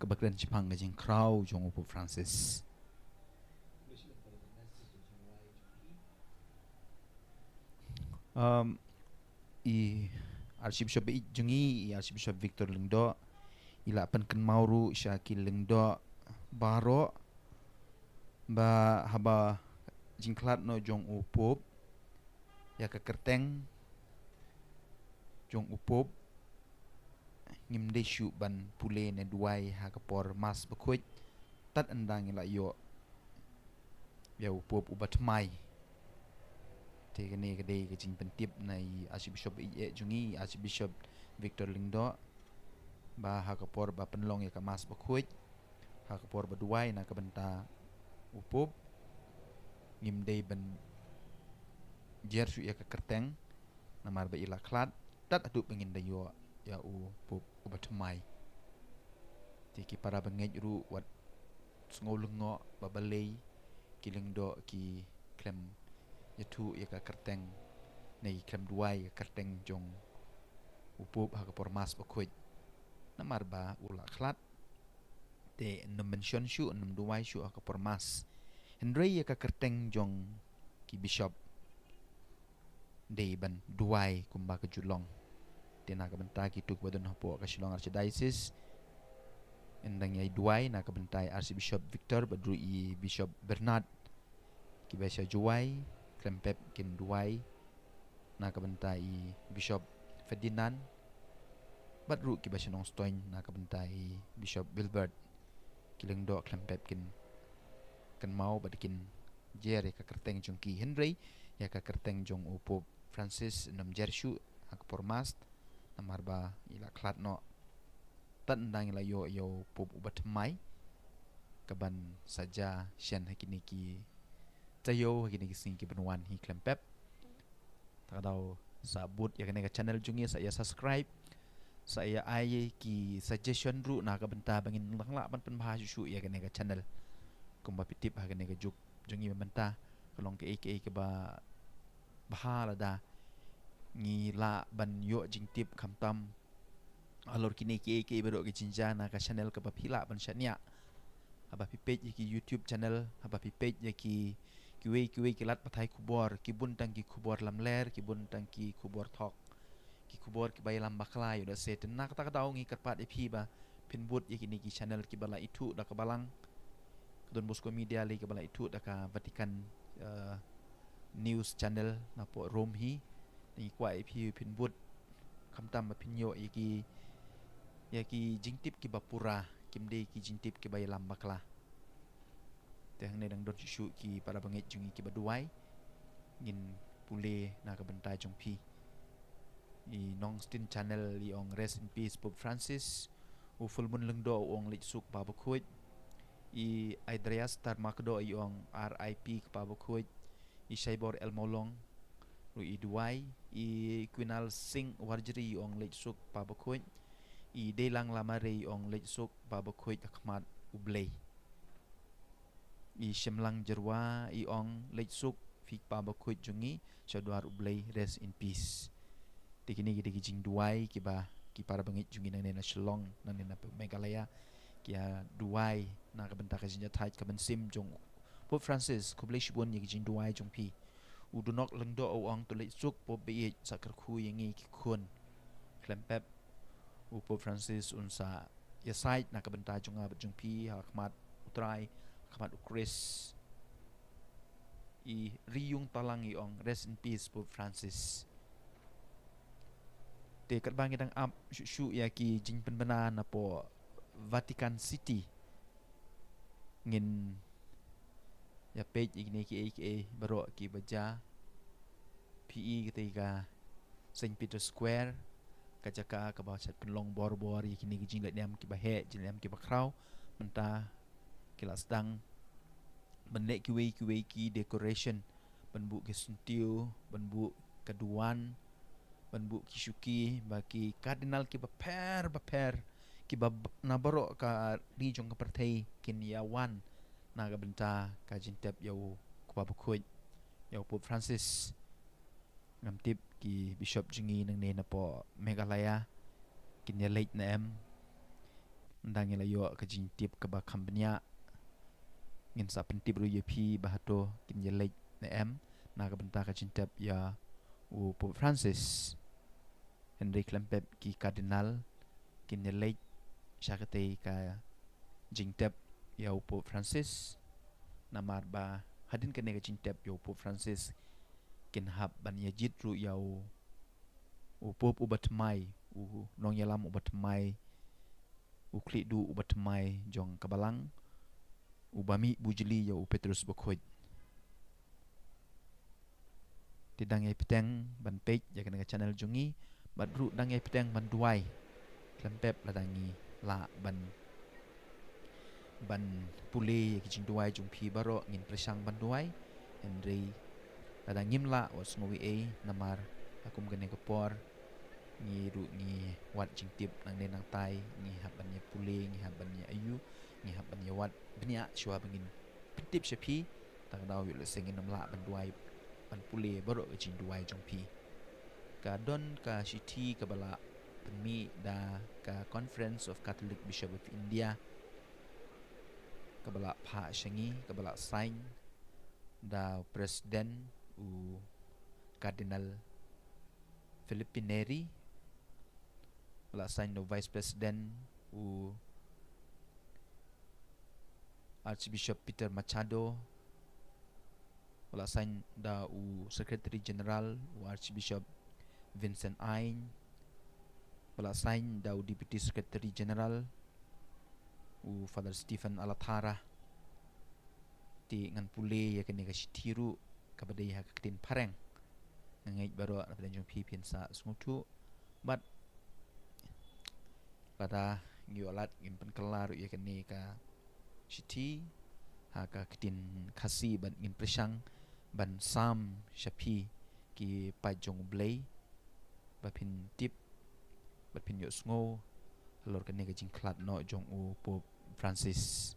kaba kren shaphang ka jingkhraw jong u Pope Francis. Um, i Archbishop ba ïeit jong ngi, i Archbishop Victor Lyngdoh, i la pynkynmaw ruh sha ki Lyngdoh baroh Ba haba jingkhlad noh jong u Pope ïa ka kyrteng jong u Pope, ngim dei shuh ban pule ne duwai ha ka por Mass bakhuid tad ynda ngi la ïoh ïa u Pope uba thymmai. Te kane ka dei ka jingpyntip na i Archbishop ba ïeit jong ngi, Archbishop Victor Lyngdoh, ba ha ka por ba pynlong ïa ka Mass bakhuid, ha ka por ba duwai na ka bynta u Pope, ngim dei ban jer shuh ïa ka kyrteng, namar ba i la khlad tad haduh ba ngin da ïoh ïa u Pope uba thymmai. Te ki para bangeit ruh wat sngew lyngngoh ba balei ki Lyngdoh ki khlem ïathuh ïa ka kyrteng ne ki khlem duwai ïa ka kyrteng jong u Pope ha ka por Mass bakhuid, namar ba u la khlad. Te ym mention shuh, ym duwai shuh ha ka por Mass. Hynrei ïa ka kyrteng jong ki bishop dei ban duwai kumba ka ju long. Te na ka bynta kito kiba don hapoh ka Shillong Archdiocese, yn dang ïai duwai na ka bynta i Archbishop Victor bad ruh i Bishop Bernard. Kiba sha Jowai khlem pep kin duwai na ka bynta i Bishop Ferdinand, bad ruh kiba sha Nongstoiñ na ka bynta i Bishop Wilbert. Ki Lyngdoh khlem pep kin kynmaw bad kin jer ïa ka kyrteng jong ki, hynrei ïa ka kyrteng jong u Pope Francis ym jer shuh ha ka por Mass, namar ba i la khlad noh tad ynda ngi la ïoh ïa u Pope uba thymmai, kaban sa jia shen ha kine ki taïew, ha kine ki sngi kiban wan hi khlem pep. Te kata ka daw sa bud ïa kane ka channel jong ngi, sa ïa subscribe, sa ïa ai ki suggestion ruh na ka bynta ba ngin nang lah ban pynbha shuh shuh ïa kane ka channel. Kumba phi tip ha kane ka juk jong ngi mynta ka long kaei kaei kaba bha lada ngi lah ban ïoh jingtip, khamtam halor kine kiei kiei baroh ki jingjia na ka channel kaba phi lah ban shaniah. Haba phi peit ïa ki YouTube channel, haba phi peit ïa ki kiwei kiwei ki lad pathai khubor, ki bun tang ki khubor lamler, ki bun tang ki khubor thok, ki khubor kiba ïalam bakla, ïoh da se. Te na kata ka daw ngi kyrpad ïa phi ba phin bud ïa kine ki channel kiba la ithuh da ka balang. Ka Don Bosco Media lei kaba la ithuh da ka Vatican, eh, News Channel napoh Rome hi. Te ngi kwah ïa phi phin bud, khamtam ba phin ïoh ïa ki, ïa ki jingtip kiba pura, kim dei ki jingtip kiba ïalam bakla. Te hangne dang don shuh shuh ki para bangeit jong ngi kiba duwai, ngin pule na ka bynta jong phi. I Nongstin Channel i ong, "Rest in peace Pope Francis." U Fullmoon Lyngdoh u ong, "Leit suk Pa bakhuid." I Adrias Tarmakdoh i ong, "R I P ka Pa bakhuid." I Shaibor L Mawlong ruh i duwai. I Kwinal Singh Warjri i ong, "Leit suk Pa bakhuid." I Deilang Lamare i ong, "Leit suk Pa bakhuid ha khmat U Blei." I Shemlang Jyrwa i ong, "Leit suk phi Pa bakhuid jong ngi sha dwar U Blei, rest in peace." Te kine ki dei ki jingduwai kiba ki para bangeit jong ngi nangne na Shillong, nangne na Meghalaya ki ïa duwai na ka bynta ka jingïathait ka mynsiem jong Pope Francis. Khublei shibun ïa ki jingduwai jong phi. U Dunok Lyngdoh u ong, "To leit suk Pope ba ïeit, sa kyrkhu ïa ngi ki khun." Khlem pep, u Pope Francis un sa ïasaid na ka bynta jong nga bad jong phi ha khmat U Trai, ha khmat U Khrist. I Riung Talang i ong, "Rest in peace Pope Francis." Te katba ngi dang ap shuh shuh ïa ki jingpynbna napoh Vatican City, ngin ïa peit ïa kine kiei kiei baroh kiba jia. Phi i katei ka Saint Peter Square, ka jaka kaba shait pynlong bor bor ïa kine ki jingleh niam kiba heh, jingleh niam kiba khraw. Mynta ki la sdang ban leh kiwei kiwei ki decoration, ban buh ki syntiew, ban buh ka duwan, ban buh ki shuki, ba ki cardinal kiba pher ba pher, kiba b-, na baroh ka ri jong ka pyrthei kin ïa wan na ka bynta ka jingtep ïa u Kpa bakhuid, ïa u Pope Francis. Ngam tip ki bishop jong ngi nangne napoh Meghalaya kin ïa leit ne em. Ynda ngi la ïoh ka jingtip kaba kham bniah, ngin sa pyntip ruh ïa phi ba hato kin ïa leit ne em na ka bynta ka jingtep ïa u Pope Francis. Hynrei khlem pep ki cardinal kin ïa leit sha katei ka jingtep ïa u Pope Francis. Namar ba hadien kane ka jingtep ïa u Pope Francis, kin hap ban ïa jied ruh ïa u, u Pope uba thymmai, u nongïalam uba thymmai, u khlieh duh uba thymmai jong ka balang, uba mih bujli ïa u Petrus Bakhuid. Te dang ïai bteng ban peit ïa kane ka channel jong ngi, bad ruh dang ïai bteng ban duwai. Khlem pep lada ngi lah ban, ban pule ïa ki jingduwai jong phi baroh, ngin pyrshang ban duwai. Hynrei lada ngim lah, wat sngew ei ei, namar ha kum kane ka por ngi ruh ngi wad jingtip nangne nangtai, ngi hap ban ïa pule, ngi hap ban ïa aïu, ngi hap ban ïa wad bniah shuwa ba ngin pyntip sha phi. Ta ka daw ïoh lehse ngin ym lah ban duwai, ban pule baroh ka jingduwai jong phi. Ka don ka shithi kaba la pynmih da ka Conference of Catholic Bishop of India, kaba la phah sha ngi, kaba la sign da u President u Cardinal Filippineri, ba la sign da u Vice President u Archbishop Peter Machado, ba la sign da u Secretary General u Archbishop Vincent Ain, ba la sign da u Deputy Secretary General u Father Stephen Alathara. Te ngan pule ïa kane ka shithi ruh kaba dei ha ka ktien phareng. Nga ngeit baroh na pdeng jong phi phin sa sngewthuh. Bad lada ngi ïoh lad ngin pynkylla ruh ïa kane ka shithi ha ka ktien Khasi, bad ngin pyrshang ban sam sha phi ki paid jong U Blei, ba phin tip, ba phin ïohsngew halor kane ka jingkhlad noh jong u Pope Francis.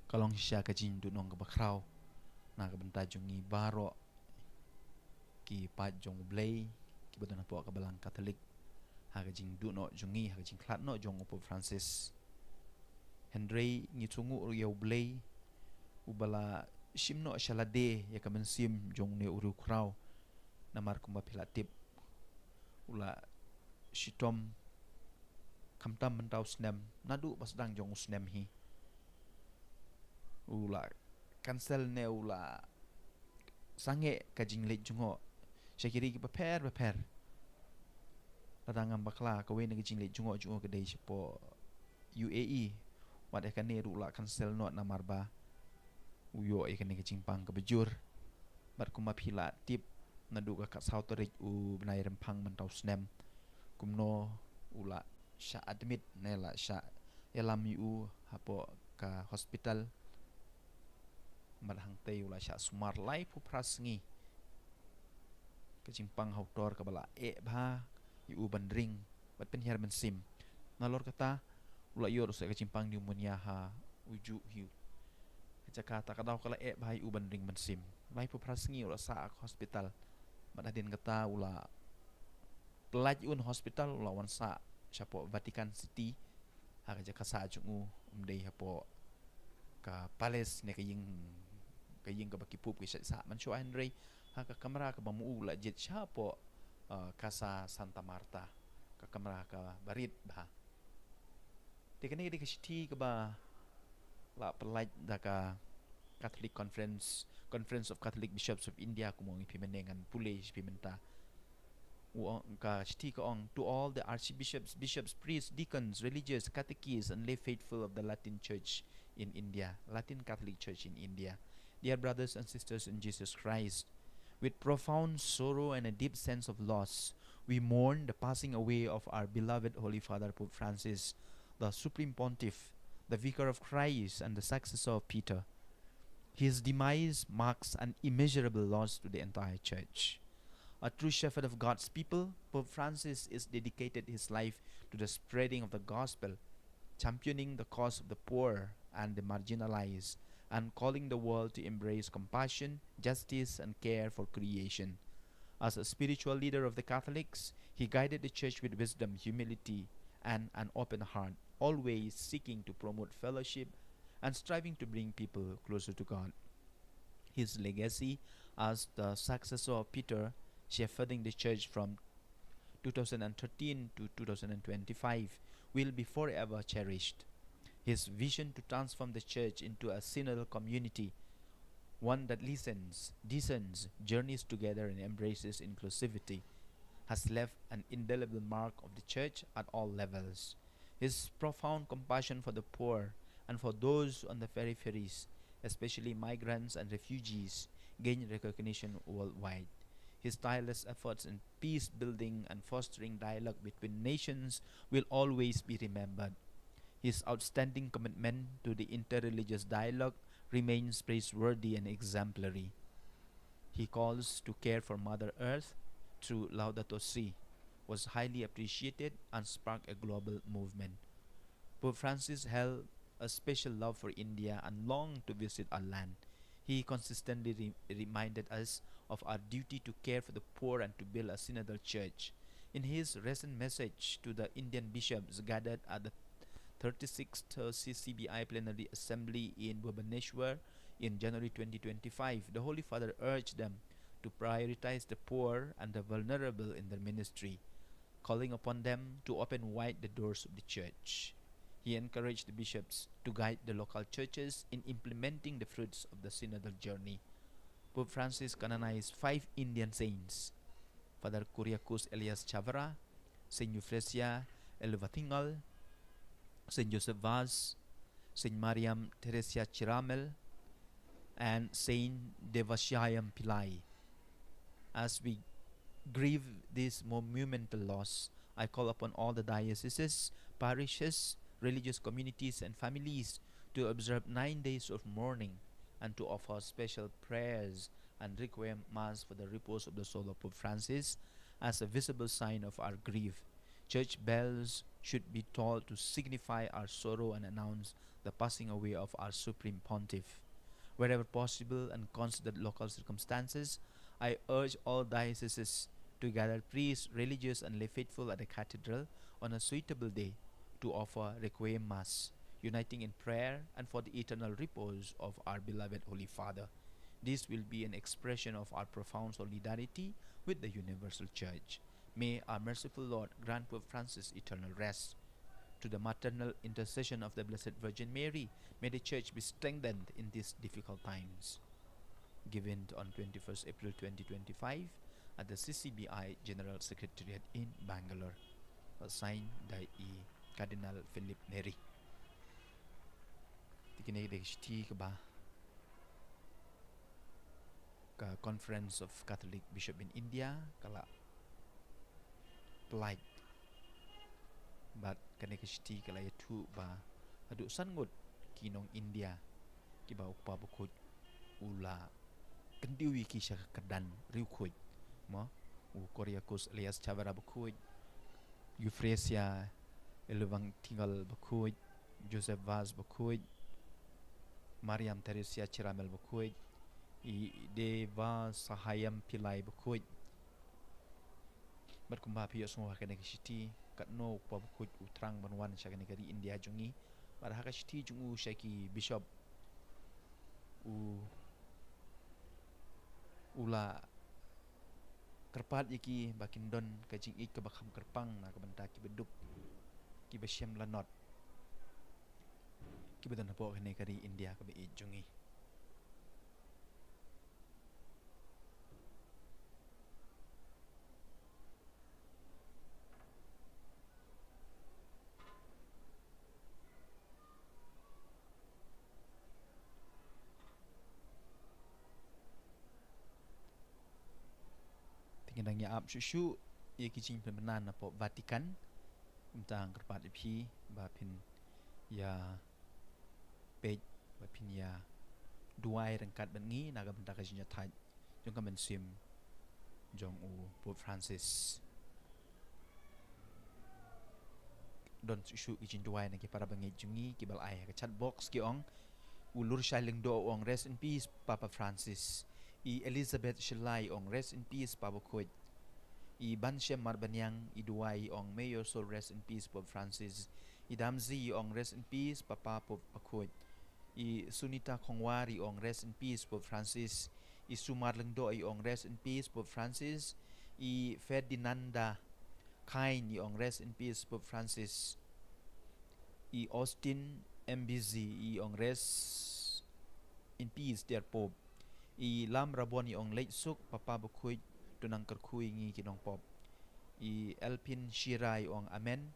Ka long shisha ka jingduhnong kaba khraw na ka bynta jong ngi baroh ki paid jong U Blei kiba don hapoh ka Balang Katholik, ha ka jingduh noh jong ngi, ha ka jingkhlad noh jong u Pope Francis. Hynrei ngi sngewnguh ruh ïa U Blei uba la shim noh sha lade ïa ka mynsiem jong une u riewkhraw. Namar kumba phi la tip, u la shitom khamtam mynta u snem, naduh ba sdang jong u snem hi. U la cancel ne u la sangeh ka jingleit jngoh sha ki ri kiba pher ba pher. Lada ngam bakla, kawei na ka jingleit jngoh jong u ka dei shapoh U A E. Wat ïa kane ruh u la cancel noh namar ba u ïoh ïa kane ka jingpang kaba jur. Bad kumba phi la tip, naduh ka khatsaw tarik u bnai Rymphang mynta u snem, kumno u la shah admit ne la shah ïalam ïa u hapoh ka hospital. Bad hangtei u la shah sumar laiphew phra sngi. Ka jingpang ha u tor kaba la eh bha ïa u ban ring bad pynhiar mynsiem. Nalor kata u la ïoh ruh sa ka jingpang pneumonia ha u juh hi. Ka jaka ta ka daw ka la eh bha ïa u ban ring mynsiem. Laiphew phra sngi u la sah ha ka hospital. Bad hadien kata u la pyllait ïa u na hospital, u la wan sah shapoh Vatican City, ha ka jaka sah jong u, ym dei hapoh ka palace ne ka ïing, ka ïing kaba ki pope ki sah man shuwa, hynrei ha ka kamra kaba ma u la jied shapoh, uh, Casa Santa Marta, ka kamra kaba rit bha. Te kane ka dei ka shithi kaba la pyllait da ka Catholic Conference, Conference of Catholic Bishops of India, kumba ngi phi mynne ngan pule shi phi mynta. U ong, ka shithi ka ong, "To all the archbishops, bishops, priests, deacons, religious, catechists, and lay faithful of the Latin Church in India, Latin Catholic Church in India. Dear brothers and sisters in Jesus Christ, with profound sorrow and a deep sense of loss, we mourn the passing away of our beloved Holy Father Pope Francis, the Supreme Pontiff, the Vicar of Christ, and the successor of Peter. His demise marks an immeasurable loss to the entire Church. A true shepherd of God's people, Pope Francis is dedicated his life to the spreading of the gospel, championing the cause of the poor and the marginalized, and calling the world to embrace compassion, justice, and care for creation. As a spiritual leader of the Catholics, he guided the Church with wisdom, humility, and an open heart, always seeking to promote fellowship and striving to bring people closer to God. His legacy as the successor of Peter, shepherding the Church from two thousand and thirteen to two thousand and twenty-five, will be forever cherished. His vision to transform the church into a synodal community, one that listens, discerns, journeys together, and embraces inclusivity, has left an indelible mark of the church at all levels. His profound compassion for the poor and for those on the peripheries, especially migrants and refugees, gained recognition worldwide. His tireless efforts in peace building and fostering dialogue between nations will always be remembered. His outstanding commitment to the interreligious dialogue remains praiseworthy and exemplary. He calls to care for Mother Earth through Laudato Si, was highly appreciated and sparked a global movement. Pope Francis held a special love for India and longed to visit our land. He consistently re- reminded us of our duty to care for the poor and to build a synodal church. In his recent message to the Indian bishops gathered at the thirty-sixth C C B I Plenary Assembly in Bhubaneswar in January twenty twenty-five, the Holy Father urged them to prioritize the poor and the vulnerable in their ministry, calling upon them to open wide the doors of the church. He encouraged the bishops to guide the local churches in implementing the fruits of the synodal journey. Pope Francis canonized five Indian saints: Father Kuriakose Elias Chavara, Saint Euphrasia Eluvathingal, Saint Joseph Vaz, Saint Mariam Theresia Chiramel, and Saint Devashyayam Pillai. As we grieve this monumental loss, I call upon all the dioceses, parishes, religious communities, and families to observe nine days of mourning and to offer special prayers and requiem mass for the repose of the soul of Pope Francis as a visible sign of our grief. Church bells should be tolled to signify our sorrow and announce the passing away of our Supreme Pontiff. Wherever possible and considered local circumstances, I urge all dioceses to gather priests, religious, and lay faithful at the cathedral on a suitable day to offer requiem mass, uniting in prayer and for the eternal repose of our beloved Holy Father. This will be an expression of our profound solidarity with the universal church. May our merciful Lord grant Pope Francis eternal rest. Through the maternal intercession of the Blessed Virgin Mary, may the Church be strengthened in these difficult times. Given on twenty-first April twenty twenty-five at the C C B I General Secretariat in Bangalore. Signed by E. Cardinal Philip Neri. Te kine ki dei ki shithi kaba ka Conference of Catholic Bishop in India ka la pynlait. Bad kane ka shithi ka la ïathuh ba haduh san ngut ki nong India kiba u Kpa Bakhuid u la kyntiew ïa ki sha ka kyrdan riewkhuid, mo, u Kuriakose Elias Chavara Bakhuid, Euphrasia Eluvathingal Bakhuid, Joseph Vaz Bakhuid, Mariam Theresia Chiramel Bakhuid, i Devashyayam Pillai Bakhuid. Bad kumba phi ïohsngew ha kane ka shithi, katno u Kpa Bakhuid u thrang ban wan sha kane ka ri India jong ngi. Bad ha ka shithi jong u sha ki bishop, u, u la kyrpad ïa ki ba kin don ka jingïeit kaba kham kyrpang na ka bynta kiba duk, kiba shem lanot, kiba don hapoh kane ka ri India kaba ïeit jong ngi. Te ngi dang ïa ap shuh shuh ïa ki jingpynbna napoh Vatican. Kumta nga kyrpad ïa phi ba phin ïa peit, ba phin ïa duwai ryngkat bad ngi na ka bynta ka jingïathait jong ka mynsiem jong u Pope Francis. Don shuh shuh ki jingduwai na ki para bangeit jong ngi kiba la ai ha ka chat box, ki ong: U Lurshai Lyngdoh u ong, "Rest in peace, Papa Francis." I Elizabeth Shylla i ong, "Rest in peace, Papa Bakhuid." I Banshem Marbaniang i duwai i ong, "May your soul rest in peace, Pope Francis." I Damzi i ong, "Rest in peace, Papa Pope Bakhuid." I Sunita Khongwar i ong, "Rest in peace, Pope Francis." I Sumar Lyngdoh i ong, "Rest in peace, Pope Francis." I Ferdinanda Khain i ong, "Rest in peace, Pope Francis." I Austin M B Z i ong, "Rest in peace, dear Pope." I Lam Rabon i ong, "Leit suk Papa Bakhuid, to nang kyrkhu ïa ngi ki nongpop." I Elpin Shira i ong, "Amen."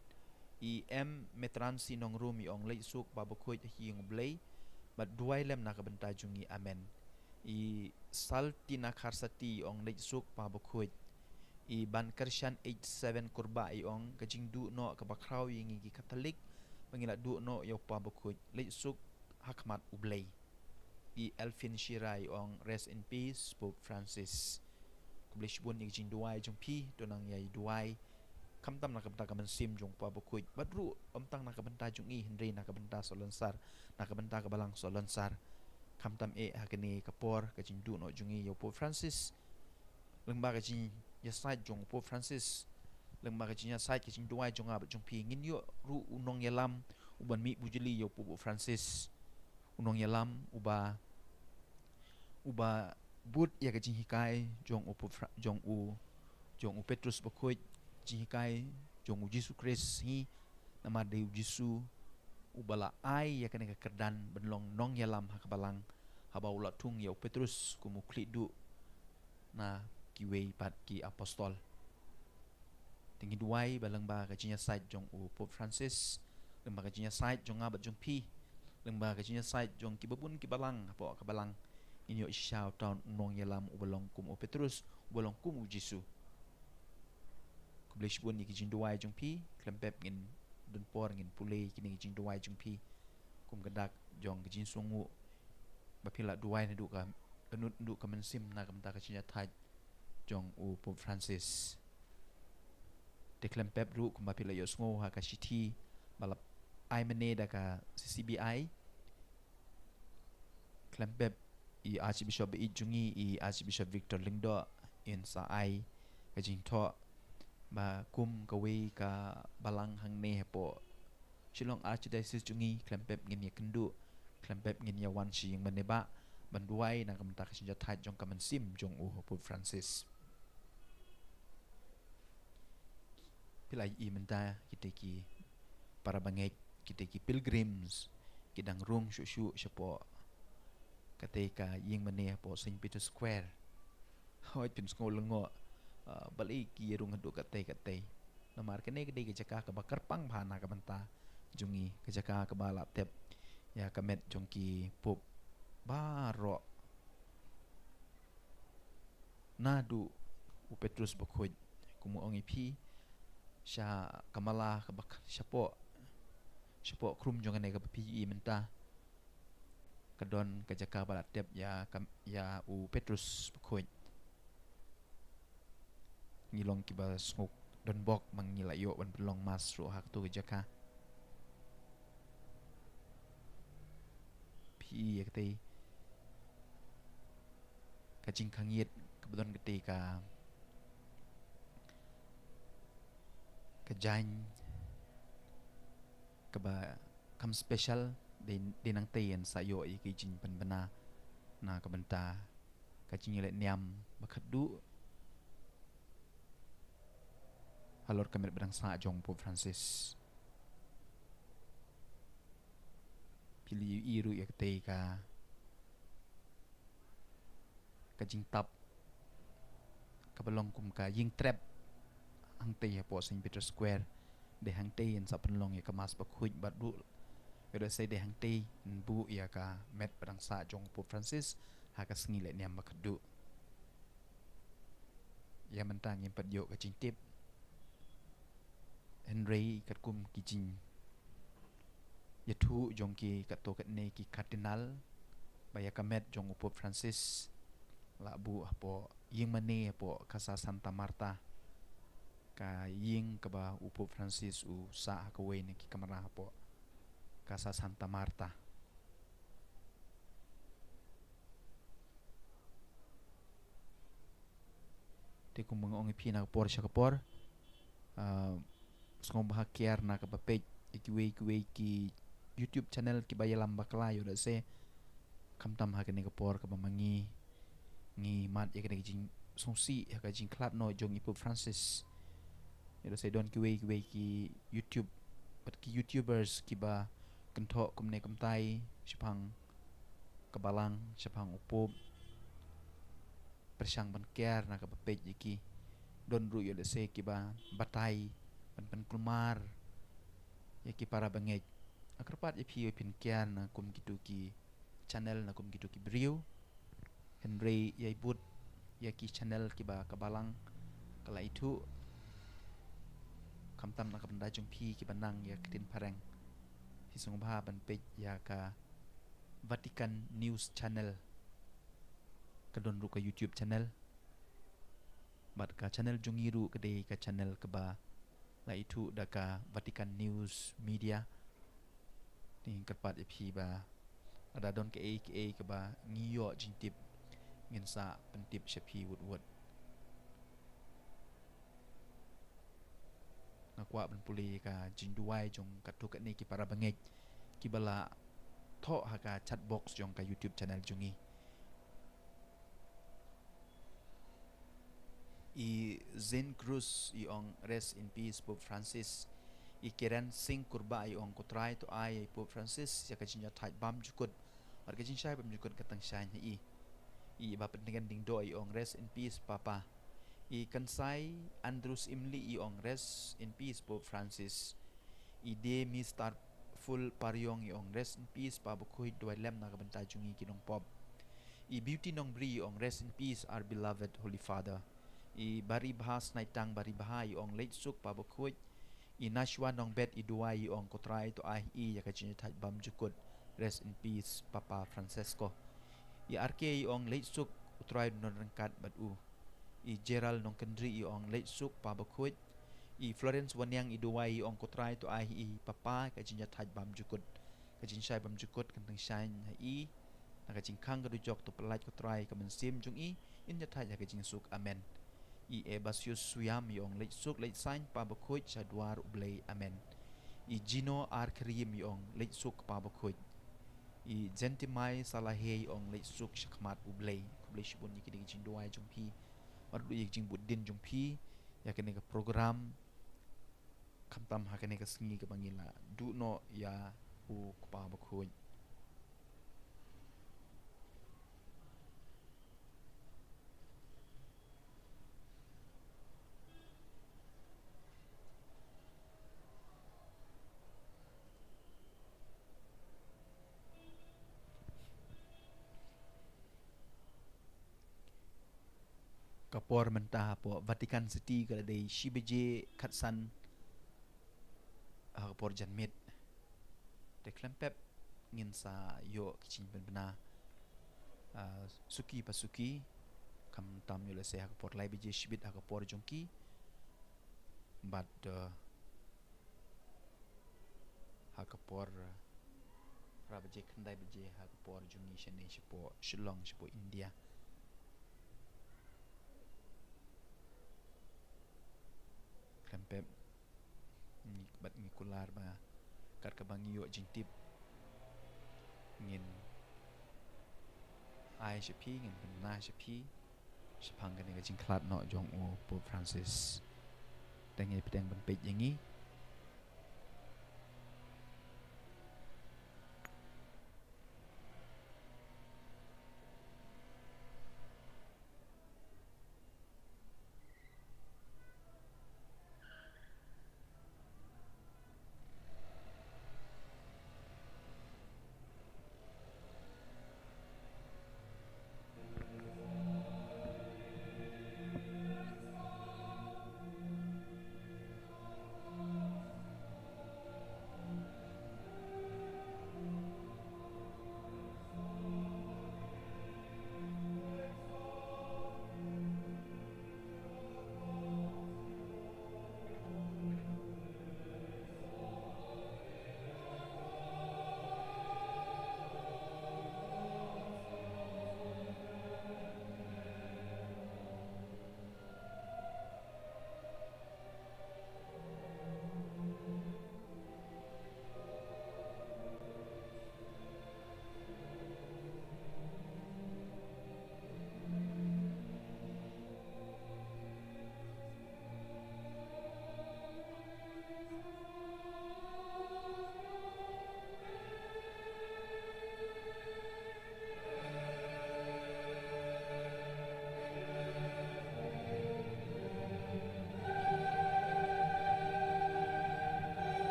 I M Metransi Nongrum i ong, "Leit suk Papa Bakhuid ha ïing U Blei, bad duwai lem na ka bynta jong ngi. Amen." I Saltina Kharsati i ong, "Leit suk Papa Bakhuid." I Ban Kyrshan eight seven Kurbah i ong, "Ka jingduh noh kaba khraw ïa ngi ki Katholik, ba ngi la duh noh ïa u Papa Bakhuid. Leit suk ha khmat U Blei." I Elfin Shira i ong, "Rest in peace, Pope Francis." Khublei shibun ïa ka jingduwai jong phi, to nang ïai duwai khamtam na ka bynta ka mynsiem jong u Papa Bakhuid, bad ruh ym tang na ka bynta jong i, hynrei na ka bynta Sohlonsar, na ka bynta ka Balang Sohlonsar. Khamtam eh ha kane ka por ka jingduh noh jong i ïa u Pope Francis. Lyngba ka jingïasaid jong u Pope Francis, lyngba ka jingïasaid, ka jingduwai jong nga bad jong phi, ngin ïoh ruh u nongïalam uban mih bujli ïa u Pope Francis. U nongïalam uba, uba bud ïa ka jinghikai jong u Pope Fra-, jong u, jong u Petrus Bakhuid, jinghikai jong u Jisu Khrist hi, namar dei u Jisu uba la ai ïa kane ka kyrdan ban long nongïalam ha ka Balang, haba u la thung ïa u Petrus kum u khlieh duh na kiwei pat ki apostol. Te ngi duwai ba lyngba ka jingïasaid jong u Pope Francis, lyngba ka jingïasaid jong nga bad jong phi, lyngba ka jingïasaid jong kiba bun ki balang hapoh ka Balang, ngin ïoh shisha uta u nongïalam uba long kum u Petrus, uba long kum u Jisu. Khublei shibun ïa ki jingduwai jong phi. Khlem pep ngin don por ngin pule ïa kine ki jingduwai jong phi kum ka dak jong ka jingsngewnguh ba phi la duwai naduh ka, naduh ka mynsiem na ka bynta ka jingïathait jong u Pope Francis. Te khlem pep ruh kumba phi la ïohsngew ha ka shithi ba la ai mynne da ka C C B I, khlem pep i Archbishop ba ïeit jong ngi, i Archbishop Victor Lyngdoh, in sa ai ka jingthoh ba kum kawei ka balang hangne hapoh Shillong Archdiocese jong ngi, khlem pep ngin ïakynduh, khlem pep ngin ïawan sha ïing mane ba ban duwai na ka bynta ka jingïathait jong ka mynsiem jong u Pope Francis. Phi la ïohi mynta kita ki para bangeit, kita ki pilgrims ki dang rung shuh shuh shapoh katei ka ïing mane hapoh Saint Peter's Square. Hooid, phin sngew lyngngoh, ah, balei ki ïarung haduh katei katei. Namar kane ka dei ka jaka kaba kyrpang bha na ka bynta jong ngi, ka jaka kaba la tep ïa ka met jong ki Pope baroh. Naduh u Petrus Bakhuid, kum u ong ïa phi, sha ka mala kaba k-, shapoh, shapoh khrum jong kane kaba phi ïohi mynta, ka don ka jaka ba la tep ïa ka, ïa u Petrus Bakhuid. Ngi long kiba sngewdon bok ba ngi la ïoh ban pynlong mass ruh ha kato ka jaka. Phi ïohi ïa katei ka jingkhang ïit kaba don katei ka, ka jaiñ kaba kham special, dei, dei nangtei yn sa ïoh ïa ki jingpynbna na ka bynta ka jingïaleh niam ba khatduh halor ka met ba dang sah jong Pope Francis. Phi la ïohi ruh ïa katei ka, ka jingtap kaba long kum ka ïing trep hangtei hapoh Saint Peter's Square. Dei hangtei yn sa pynlong ïa ka Mass Bakhuid bad ruh, ïoh da sei dei hangtei yn buh ïa ka met ba dang sah jong Pope Francis ha ka sngi leh niam ba khatduh. Ïa mynta ngim pat ïoh ka jingtip. Hynrei katkum ki jingïathuh jong ki katto katne ki cardinal, ba ïa ka met jong u Pope Francis la buh hapoh ïing mane hapoh Casa Santa Marta, ka ïing kaba u Pope Francis u sah ha kawei na ki kamra hapoh Casa Santa Marta. Te kumba nga ong ïa phi na ka por sha ka por, ah, sngewbha kiar na kaba peit ïa kiwei kiwei ki YouTube channel kiba ïalam bakla, ïoh da sei khamtam ha kane ka por kaba ma ngi ngi mad ïa kane ka jingsngewsih ha ka jingkhlad noh jong i Pope Francis. Ïoh da sei don kiwei kiwei ki YouTube bad ki YouTubers kiba kynthoh kumne kumtai shaphang ka Balang, shaphang u Pope, pyrshang ban kiar na kaba peit ïa ki. Don ruh ïoh lehse kiba batai ban pynkulmar ïa ki para bangeit. Nga kyrpad ïa phi ïa phin kiar na kum kitu ki channel, na kum kitu ki briew. Hynrei ïa i bud ïa ki channel kiba ka Balang ka la ithuh, khamtam na ka bynta jong phi kiba nang ïa ka ktien phareng, phi sngewbha ban peit ïa ka Vatican News Channel. Ka don ruh ka YouTube channel. Bad ka channel jong ngi ruh ka dei ka channel kaba la ithuh da ka Vatican News Media. Te nga kyrpad ïa phi ba lada don kaei kaei kaba ngi ïoh jingtip, ngin sa pyntip sha phi wut wut. Nga kwah ban pule ka jingduwai jong katto katne ki para bangeit kiba la thoh ha ka chat box jong ka YouTube channel jong ngi. I Zin Cruz i ong, "Rest in peace, Pope Francis." I Kiran Singh Kurbah i ong, "Ko Trai to ai ïa i Pope Francis ïa ka jingïathait bymjukut bad ka jingshai bymjukut ka tang shai ha i." I Bah Pyntngen Diengdoh i ong, "Rest in peace, Papa." I Kansai Andrews Imli i ong, "Rest in peace, Pope Francis." I De Mister Full Pariong i ong, "Rest in peace, Pa Bakhuid, duwai lem na ka bynta jong ngi ki nongpop." I Beauty Nongbri i ong, "Rest in peace, our beloved Holy Father." I Bari Bha Snaitang Bari Bha i ong, "Leit suk Pa Bakhuid." I Nashwa Nongbet i duwai i ong, "Ko Trai to ai ïa ka jingïathait bymjukut. Rest in peace, Papa Francisco." I R K i ong, "Leit suk, U Trai un don ryngkat bad u." I Gerald Nongkyndri i ong, "Leit suk Pa Bakhuid." I Florence Waniang i duwai i ong, "Ko Trai to ai ïa i Papa ka jingïathait bymjukut. Ka jingshai bymjukut kan tang shai ha i. Na ka jingkhang ka dujok to pyllait Ko Trai ka mynsiem jong i, in ïathait ha ka jingsuk. Amen." I Ebasius Suyam i ong, "Leit suk leit saiñ Pa Bakhuid sha dwar U Blei. Amen." I Jino R Khyriem i ong, "Leit suk Pa Bakhuid." I Jentimai Salahe i ong, "Leit suk sha khmat U Blei." Khublei shibun ïa kine ki jingduwai jong phi bad ruh ïa ki jingbud din jong phi ïa kane ka program, khamtam ha kane ka sngi kaba ngi la duh noh ïa u Kpa Bakhuid. Ka por mynta hapoh Vatican City ka la dei shi baje khatsan ha ka por janmiet. Te khlem pep ngin sa ïoh ki jingpynbna, ah, suki pa suki, khamtam ïoh lehse ha ka por lai baje shibit ha ka por jong ki. Bad, eh, ha ka por, eh, phra baje khyndai baje ha ka por jong ngi shane shapoh Shillong, shapoh India. Khlem pep ngi, bad ngi kular ba kat kaba ngi ïoh jingtip ngin ai sha phi, ngin pynbna sha phi shaphang kane ka jingkhlad noh jong u Pope Francis. Te ngi pdiang ban peit ïa ngi.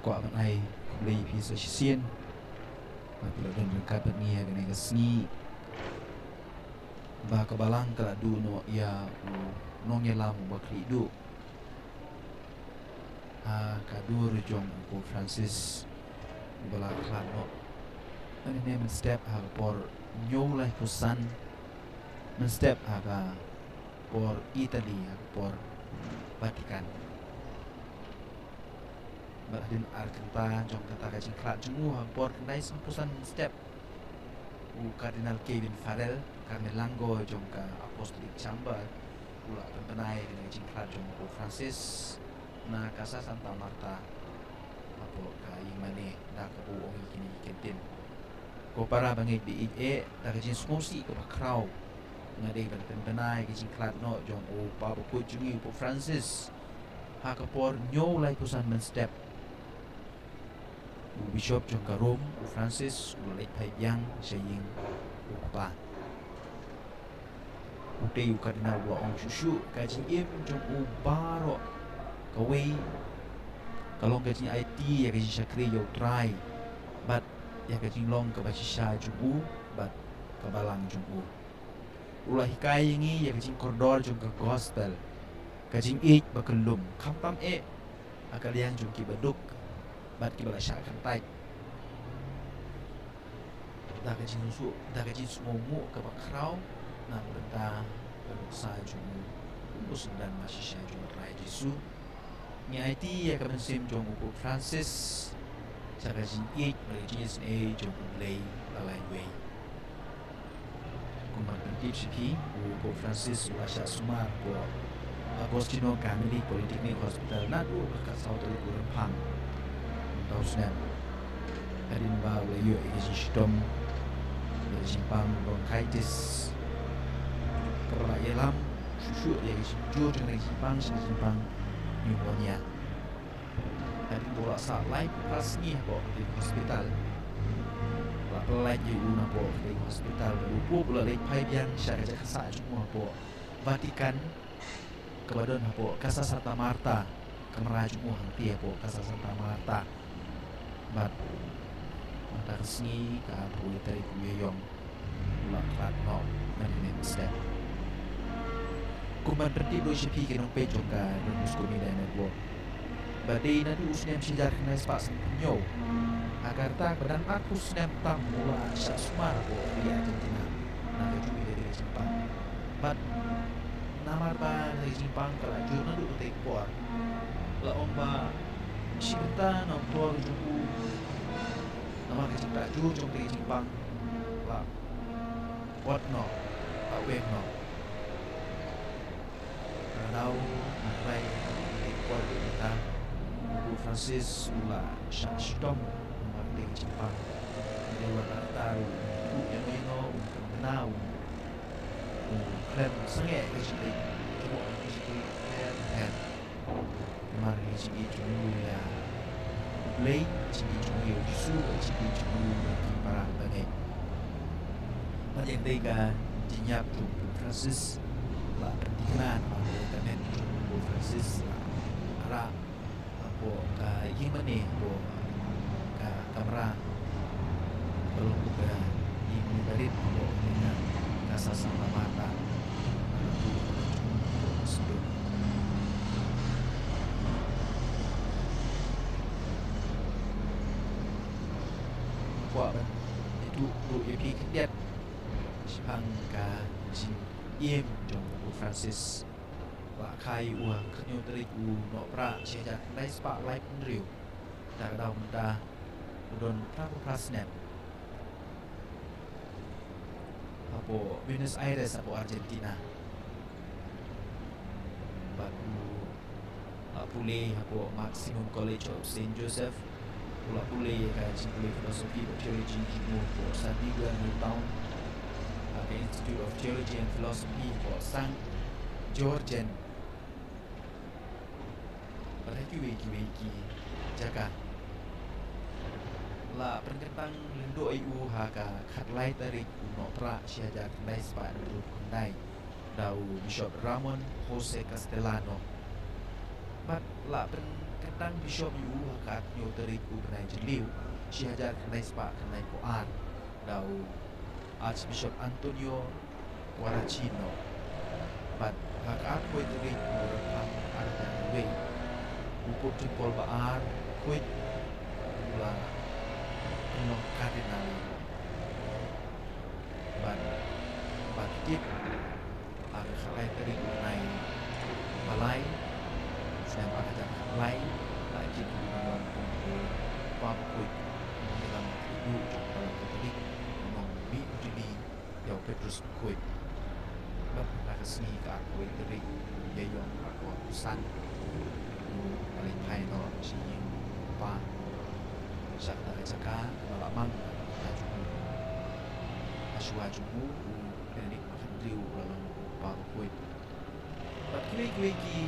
Kwah ban ai khublei ïa phi sa shisien. Ba phi la don ryngkat bad ngi ha kane ka sngi. Ba ka Balang ka la duh noh ïa u nongïalam uba khlieh duh ha ka dur jong u Pope Francis uba la khlad noh. Mynne mynstep ha ka por hynñiew laiphew san, mynstep ha ka por Italy, ha ka por Vatican. Bad hadien ar kynta jong kata ka jingkhlad jong u, ha ka por khyndai sanphew san mynstep, u Cardinal Kevin Farrell, Carmelitango jong ka Apostolic Chamber, u la pynbna ïa kane ka jingkhlad jong u Pope Francis na ka Casa Santa Marta, hapoh ka ïingmane, da kaba u ong ïa kine ki kyntien: Ko para bangeit ba ïeit eh, da ka jingsngewsih kaba khraw nga dei ban pynbna ïa ka jingkhlad noh jong u Kpa Bakhuid jong ngi u Pope Francis ha ka por hynñiew laiphew san mynstep. U Bishop jong ka Rome, u Francis, u la leit phai biang sha ïing u Kpa. Utei u Cardinal u la ong shuh shuh, ka jingim jong u baroh kawei ka long ka jingaiti ïa ka jingshakri ïa U Trai bad ïa ka jinglong kaba shisha jong u bad ka Balang jong u. U la hikai ïa ngi ïa ka jingkordor jong ka Gospel, ka jingïeit ba kyllum, khamtam eh ha ka liang jong ki baduk bad kiba la shah kyntait. Da ka jingsngew, da ka jingsngewnguh kaba khraw na ka bynta ka nuksa jong u, u syndon ba shisha jong U Trai Jisu, ngi aiti ïa ka mynsiem jong u Pope Francis sha ka jingïeit bad ka jingisynei jong U Blei ba laiwei. Kum ban pyntip sha phi, u Pope Francis u la shah sumar hapoh Agostino Gemelli Polytechnic Hospital naduh ka khatsaw tarik u Rymphang, mynta u snem, hadien ba u la ïoh ïa ka jingshitom ïa ka jingpang bronchitis, kaba la ïalam shuh shuh ïa ka jingjur jong ka jingpang sha ka jingpang pneumonia. Hadien ba u la sah laiphew phra sngi hapoh ka hospital, la pyllait ïa u napoh ka hospital, bad u Pope u la leit phai biang sha ka jaka sah jong u hapoh Vatican, kaba don hapoh Casa Santa Marta, kamra jong u hangtei hapoh Casa Santa Marta. Bad mynta ka sngi, ka arphew tarik u Ïaïong, u la khlad noh mynne mynstep. Kum ban pyntip ruh sha phi ki nongpeit jong ka Don Bosco Media Network, ba dei naduh u snem shi hajar khyndai spah sanphew hynñiew, ha ka rta kaba dang arphew snem tam u la shah sumar hapoh ka ri Argentina na kajuh ka jingpang. Bad namar ba ka jingpang ka la jur naduh katei ka por, la ong ba shi bynta na u bor jong u, namar ka jingpang jur jong ka jingpang, la wad noh, la weng noh. Ka daw na kawei ka por, ka por ka por, u Francis u la shah shitom namar ka jingpang. Ka dei wat la kata ruh, u ïa u ïa u, u khlem sangeh ka jingïeit, ka jingïeit pher pher. Namar ka jingïeit jong u ïa U Blei, ka jingïeit jong u ïa U Jisu, ka jingïeit jong u ïa ki para bangeit. Bad ïa kata ka jingïap jong u Francis la pynthikna namar ka met jong u Francis la rah hapoh ka ïingmane, hapoh ka kamra, ka long ka ïingmane barit hapoh ka Casa Santa Marta. Kwah ban ïathuh ruh ïa phi khyndiat shaphang ka jingim jong u Francis. La kha ïa u ha ka hynñiew tarik u Nohprah shi hajar khyndai spah laiphew hynriew. Te ka daw mynta u don phra phew phra snem. Hapoh Buenos Aires, hapoh Argentina. Bad u la pule hapoh Maximum College of Saint Joseph. U la pule ïa ka jingpule philosophy bad theology jong u hapoh San Miguel Newtown. Ha ka Institute of Theology and Philosophy hapoh Saint George. Bad ha kiwei kiwei ki jaka. La pynkyntang lyngdoh ïa u ha ka khatlai tarik u Nohprah shi hajar khyndai spah hynriewphew khyndai da u Bishop Ramon Jose Castellano. Bad la pyn Kyntang bishop ïa u ha ka arphew tarik u bnai Jylliew, shi hajar khyndai spah khyndai phew ar, da u Archbishop Antonio Guaracino. Bad ha ka arphew tarik u Rymphang ar hajar wei, u Pope John Paul ba ar khuid u la pynlong Cardinal. Bad ba ki tip, ha ka khatlai tarik u bnai ba lai, snem ar hajar khatlai, la tip u ban long kum u Papa Bakhuid, u nongïalam ba kyrduh jong ka Balang Katholik, u nongmih u juli ïa u Petrus Bakhuid. Bad ha ka sngi ka arphew tarik, u ïaïong akor u san, u la leit phai noh sha ïing u kpa, sha kata ka jaka ba la mang ha jong u. Hashwa jong u, u Benedict ba khathynriew u la long u Papa Bakhuid. Bad kiwei kiwei ki,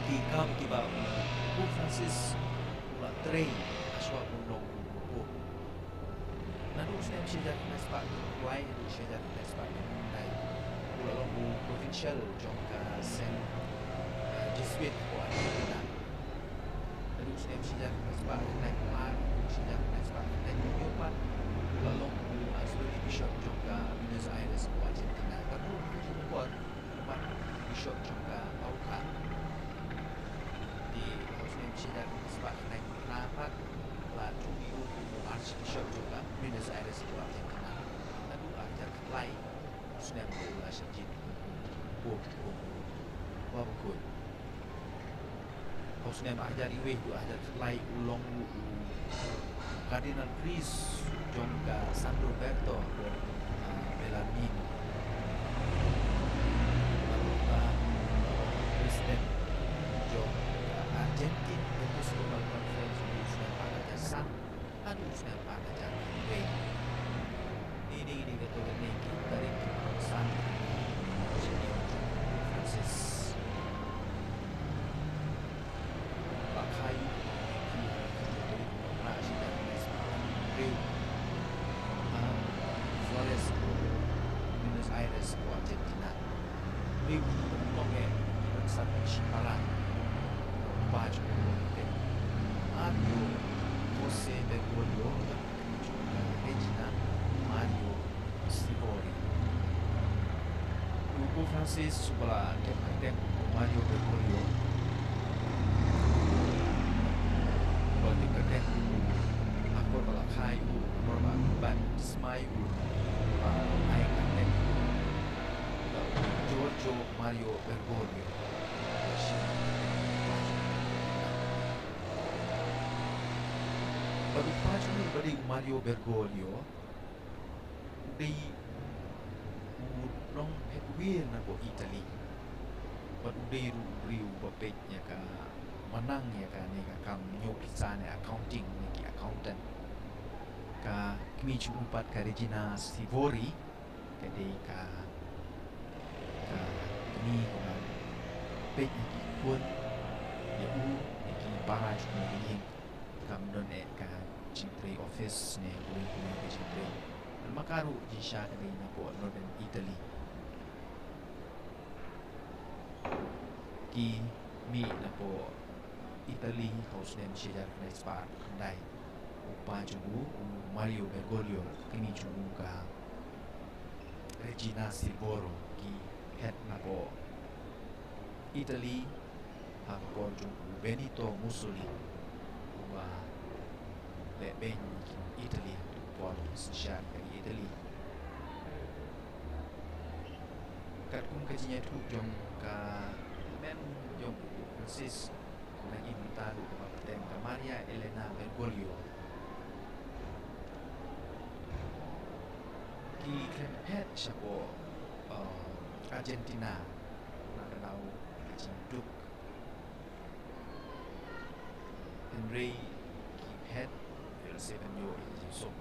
ki kam kiba u Pope Francis u la trei hashwa ban long u Pope. Naduh u snem shi hajar khyndai spah khyndai haduh shi hajar khyndai spah khyndai, u la long u provincial jong ka seng, eh, Jesuit hapoh Argentina. Naduh u snem shi hajar khyndai spah khyndai phew ar haduh shi hajar khyndai spah khyndai phew hynñiew pat, u la long u auxiliary bishop jong ka Buenos Aires hapoh Argentina. Bad u la long u por u bishop jong ka Arauca. Te ha u snem shi hajar khyndai spah khyndai phew phra pat la thung ïa u kum u Archbishop jong ka Buenos Aires hapoh Argentina. Naduh ar hajar khatlai, u snem ba u la shah jied kum u Pope, kum u Papa Bakhuid. Ha u snem ar hajar iwei haduh ar hajar khatlai u long u, u Cardinal Priest jong ka San Roberto, ah, Bellarmine. Bad u long President jong ka Argentine Episcopal Conference naduh u snem ar hajar san haduh u snem ar hajar khatwei. Ine, ine, kato kine ki tarik ki san jong u Francis. Ba kha ïa u, ki, ki tarik ki phra shi hajar khyndai spah hynriew ha Flores, Buenos Aires, Argentina. Ri u long eh, rangsan shipara ba jong u te. Mario Jose Bergoglio, Regina Mario Sivori. U Pope Francis u ba la tep kyrteng u Mario Bergoglio. U ba la tep kyrteng u ha ka por ba la kha ïa u, ha ka por ba baptisma ïa u, u ba ai kyrteng u da u Giorgio Mario Bergoglio. Bad u kpa jong u ba dei u Mario Bergoglio u dei u nongphet wir napoh Italy. Bad u dei ruh u briew uba peit ïa ka, uba nang ïa kane ka kam ñiew pisa ne accounting ne ki accountant. Ka kmie jong u pat ka Regina Sivori ka dei ka, ka kmie kaba peit ïa ki khun, ïa u, ïa ki para jong u ba ïing. Kam don eh ka jingtrei office ne kawei kawei ka jingtrei. Namar ka ruh jingshisha ka dei napoh Northern Italy. Ki mih napoh Italy ha u snem shi hajar khyndai spah khyndai. U kpa jong u, u Mario Bergoglio, kmie jong u ka Regina Sivori, ki phet napoh Italy ha ka por jong u Benito Mussolini, uba leh beiñ ïa ki nong Italy ha ka por synshar ka ri Italy. Katkum ka jingïathuh jong ka hynmen jong u Francis, ka nang im mynta ruh kaba kyrteng ka Maria Elena Bergoglio. Ki khlem phet shapoh, uh, Argentina na ka daw ka jingduk. Hynrei ki phet, ki la sep ban ïoh ïa ka jingsuk.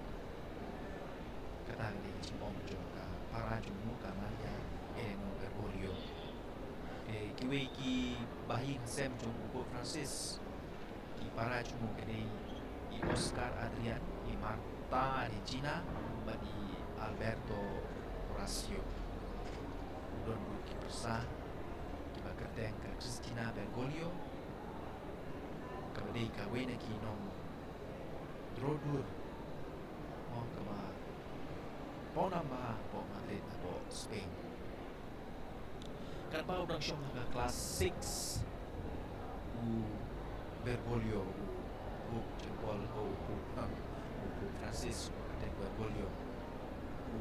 Kata ka dei ka jingong jong ka para jong u ka Maria Eleanor Bergoglio. Eh, kiwei ki bahaïing hasem jong u Pope Francis, ki para jong u ka dei i Oscar Adrian, i Marta Regina, bad i Alberto Horacio. U don ruh ki pyrsa kiba kyrteng ka Cristina Bergoglio, Dei kawei na ki nong dro dur, mo, kaba pawnam bha hapoh Madrid, hapoh Spain. Katba u dang shong ha ka klas six, u Bergoglio, u, u John Paul, u, u, u Francis, u Bergoglio, u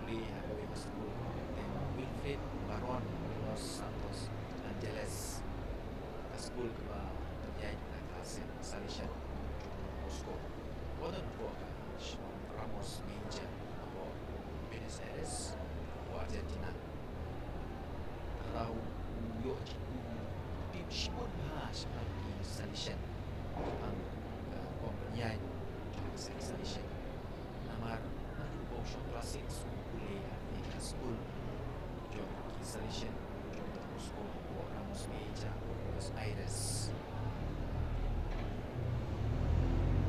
leit ha kawei ka skul, kyrteng Wilfrid Barón de los Santos Ángeles. Ka skul kaba pynïaid da ka seng Salesian jong Don Bosco. Wat don hapoh ka shnong Ramos Mejía, hapoh Buenos Aires, hapoh Argentina. Hynrei u ïoh jingtip shibun bha shaphang ki Salesian, shaphang ka, ka pynïaid jong ka seng Salesian. Namar naduh ba u shong klas six, u pule ha kane ka skul jong ki Salesian jong Don Bosco hapoh Ramos Mejía, Buenos Aires.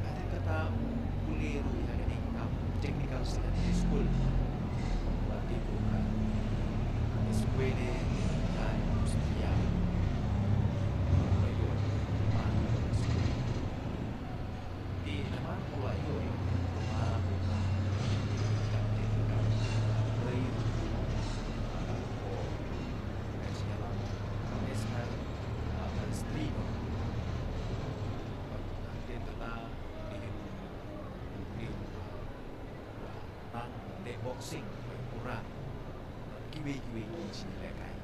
Hadien kata u pule ruh ïa kane ka Technical Secondary School, ba tip ruh ka Escuela Primaria. Ba ïoh diploma. Te namar u la ïoh ïa u diploma, u la, ka technical, ka trei ruh ka jingïalam National, ah, Palestrino. Bad hadien kata, dei u, u briew uba nang leh boxing, uba pura bad kiwei kiwei ki jinglehkai.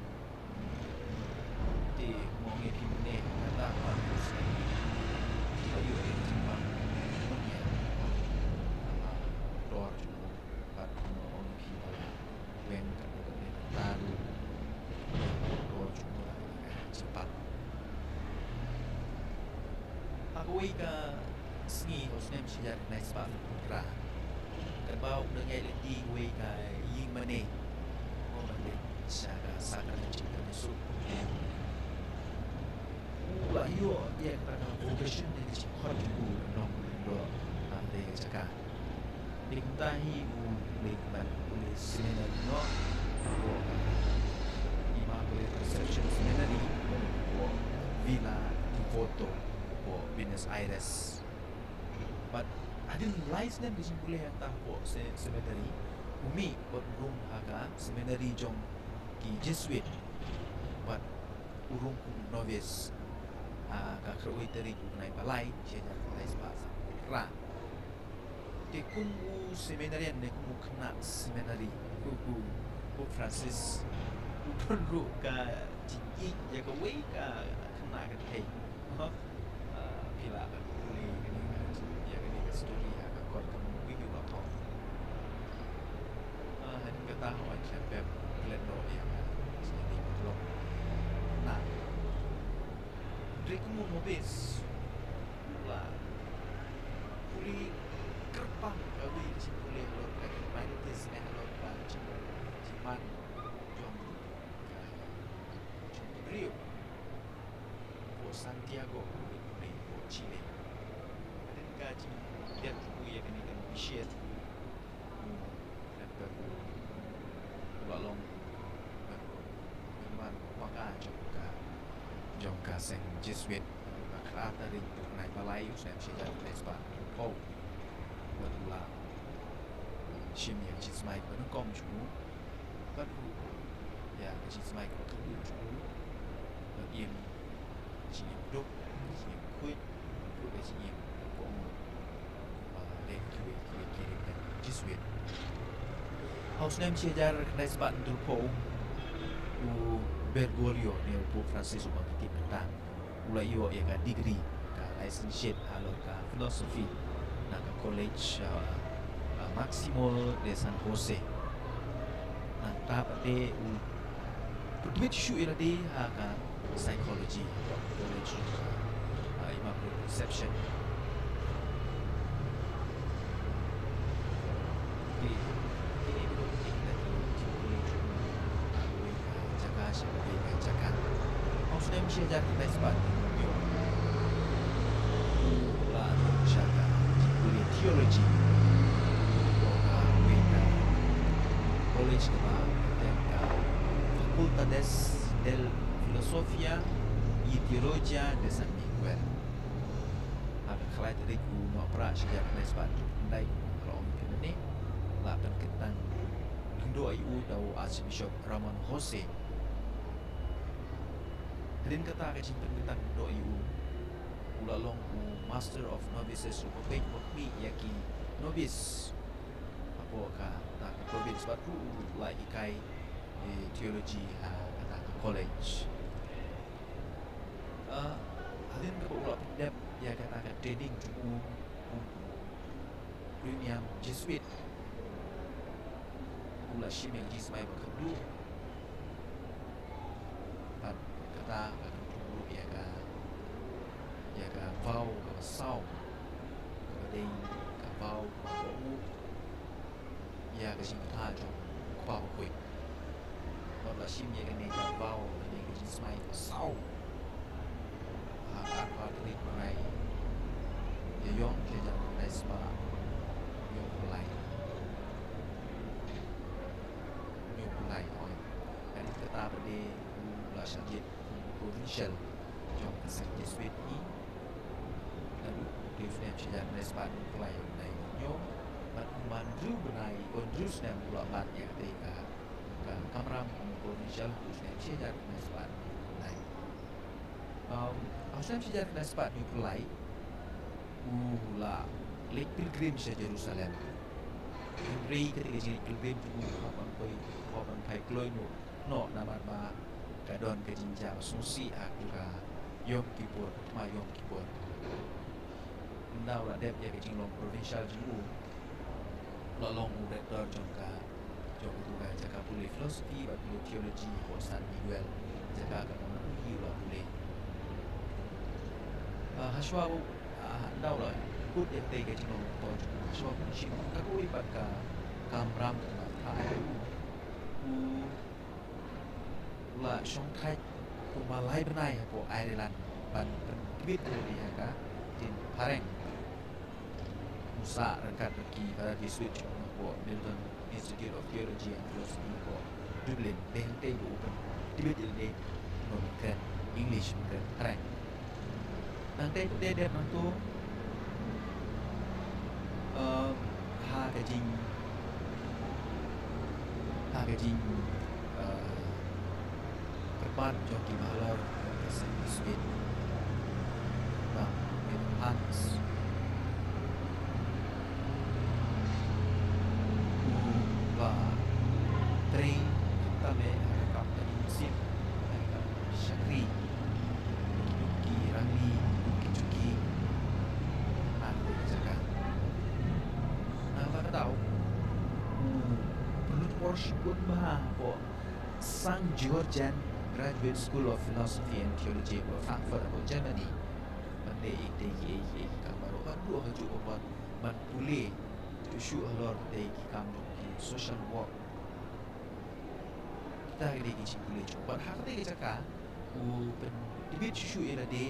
Te kumno ngin phi mynne, kata pat u sngewthuh ïa ka jingpang mynne, ah, dor jong u, bad kumno ngin phi ba la weng katto katne, kata ruh dor jong u la ïa ka jingpang. Ha kawei ka sngi ha u snem shi hajar khyndai spah sanphew phra, katba u dang ïaid lynti kawei ka ïing mane, u ban leit sha ka sahkar jingkyrkhu, u la ïoh ïa kata ka vocation ne ka jingkhot jong u ban long u lyngdoh ha kata ka jaka. Te kumta hi u leit ban pule seminary noh hapoh Immaculate Conception Seminary, hapoh Villa Devoto, hapoh Buenos Aires. Bad hadien lai snem ka jingpule hangta hapoh se-, seminary, u mih bad u rung ha ka seminary jong ki Jesuit. Bad u rung kum u novice ha ka khatwei tarik u bnai ba lai, shi hajar khyndai spah sanphew phra. Te kum u seminarian ne kum u khynnah seminary, u, u, u Francis u don ruh ka jingïeit ïa kawei ka khynnah kynthei. Ha? Ah, phi lah ban pule ïa kane ka, ïa kane ka story ha ka kot ka movie kaba pop. Ah, hadien kata hooid, ki la pep klet noh ïa ka jingïaid bad u khynnah. Hynrei kum u novice, u la pule kyrpang kawei ka jingpule halor ka humanities ne halor ka jing, jingman jong ka, jong ka briew. Hapoh Santiago, hapoh Chile. Hadien ka jingdep jong u ïa kane ka novitiate, u la long member paka jong ka, jong ka seng Jesuit. Ka khatar tarik u bnai ba lai u snem shi hajar khyndai spah hynñiewphew, bad u la shim ïa ka jingsmai kaba nyngkong jong u, bad ruh ïa ka jingsmai kaba khatduh jong u, bad im jingim duk, jingim khuid, ruh ka jingim kong, ah, leh kiwei kiwei ki ri Jesuit. Ha u snem shi hajar khyndai spah hynñiewphew, u Bergoglio ne u Pope Francis uba ngi tip mynta, u la ïoh ïa ka degree, ka licentiate halor ka philosophy na ka college, ah, ah, Maximo de San Jose. Nangta pat te u pyntbit shuh ïa lade ha ka psychology, college, ah, Immaculate Conception. Te kine ki don ki jingpule jong u ha kawei ka jaka sha kawei ka jaka. Ha u snem shi hajar khyndai spah hynñiewphew u la ïoh sha ka jingpule theology hapoh kawei ka college kaba kyrteng ka Facultades de Filosofía y Teología de San Miguel. khlai tarik u Nohprah shi hajar khyndai spah hynriew phew khyndai, kumba la ong mynne, la pynkyntang lyngdoh ïa u da u Archbishop Ramon Jose. Hadien kata ka jingpynkyntang lyngdoh ïa u, u la long u Master of Novices, uba peit uba khmih ïa ki novice hapoh kata ka province, bad ruh u la hikai, eh, theology ha kata ka college. Ah, hadien kaba u la pyndep ïa kata ka training jong u kum u Brigham Jesuit, u la shim ïa ka jingsmai ba khatduh. Bad kata ka kyntu ruh ïa ka, ïa ka vow kaba saw, kaba dei ka vow kaba u ïa ka jingpynthikna jong u Kpa Bakhuid. Bad la shim ïa kane ka vow, kane ka jingsmai ba saw, ha ka arphew tarik u bnai Ïaïong, shi hajar khyndai spah hynñiewphew lai. Hynñiewphew lai, oi. Hadien kata pat de u la shah jied kum u provincial jong ka seng Jesuit hi. Naduh u Tuesday, shi hajar khyndai spah hynñiewphew lai, u bnai June. Bad kumba hynriew bnai, hynriew snem u la bat ïa katei ka, ka kamram kum u provincial, u snem shi hajar khyndai spah hynñiewphew lai. Um, ha u snem shi hajar khyndai spah hynñiewphew lai, u la leit pilgrim sha Jerusalem. Hynrei katei ka jingleit pilgrim jong u ka hap ban poi, ka hap ban phai kloi noh, noh namar ba ka don ka jingjia ba sngewsih ha kajuh ka Yom Kippur, thma Yom Kippur. Ynda u la dep ïa ka jinglong provincial jong u, u la long u rector jong ka, jong katu ka jaka pule philosophy bad pule theology hapoh San Miguel, jaka kaba u la pule. Ah, hashwa u, ah, ynda u la kut ïa katei ka jinglong rector jong u, hashwa u shim ka kawei pat ka kamram kaba pynthikna ïa u, u la shongthait kumba lai bnai hapoh Ireland ban pyntbit ïa ka ktien phareng. U sah ryngkat bad ki Father Jesuit jong u hapoh Milton Institute of Theology and Philosophy hapoh Dublin. Dei hangtei ba u pyntbit ïa lade, u kren English, u kren phareng. Nangtei pat de dep nangto, eh, ha ka jing, ha ka jing, eh, kyrpad jong ki bahalor ka seng Jesuit, Bang Hans, uba trei khamtam eh ha ka kam ka mynsiem, ha ka kam shakri, ki rangli, ki juki, ha kawei ka jaka. Nangta ka daw u pynlut por shibun bha hapoh Saint Georgian Graduate School of Philosophy and Theology hapoh Frankfurt hapoh Germany. Ban leh ïa kitei kiei kiei ki kam baroh, ban duh ha kajuh ka por ban pule shuh shuh halor kitei ki kam jong ki social work. Kita ki dei ki jingpule jong u. Bad ha katei ka jaka u pyntbit shuh shuh ïa lade,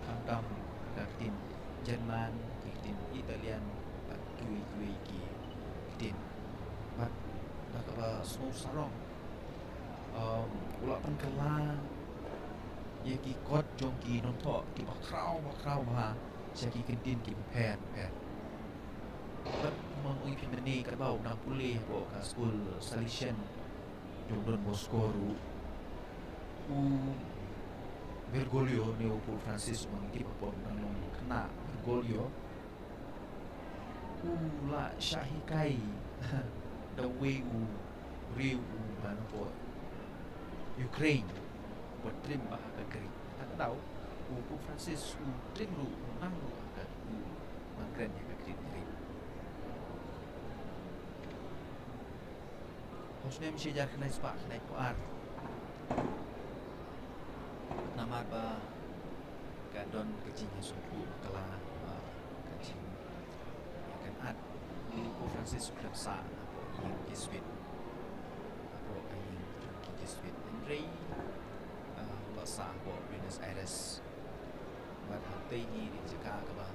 khamtam ka ktien German, ki ktien Italian, bad kiwei kiwei ki ktien. Bad da kaba sngewsarong, um, u la pynkylla ïa ki kot jong ki nongthoh kiba khraw ba khraw bha sha ki kyntien kiba pher pher. Bad kumba nga ong ïa phi mynne, katba u dang pule hapoh ka skul Salesian jong Don Bosco ruh, u Bergoglio ne u Pope Francis, u nongtip hapoh, u dang long khynnah Bergoglio, u la shah hikai da uwei u briew uba na pdeng Ukraine, uba triem bha ha ka Greek. Te ka daw u Pope Francis u triem ruh, u nang ruh ha ka, u nang kren ïa ka ktien Greek. Ha u snem shi hajar khyndai spah khyndaiphew ar, namar ba ka don ka jingïasngewthuh bakla, ah, ka jingïakynad, u Pope Francis u khlem sah hapoh ïing Jesuit, hapoh ka ïing jong ki Jesuit. Hynrei, ah, u la sah hapoh Buenos Aires. Bad hangtei hi dei jaka kaba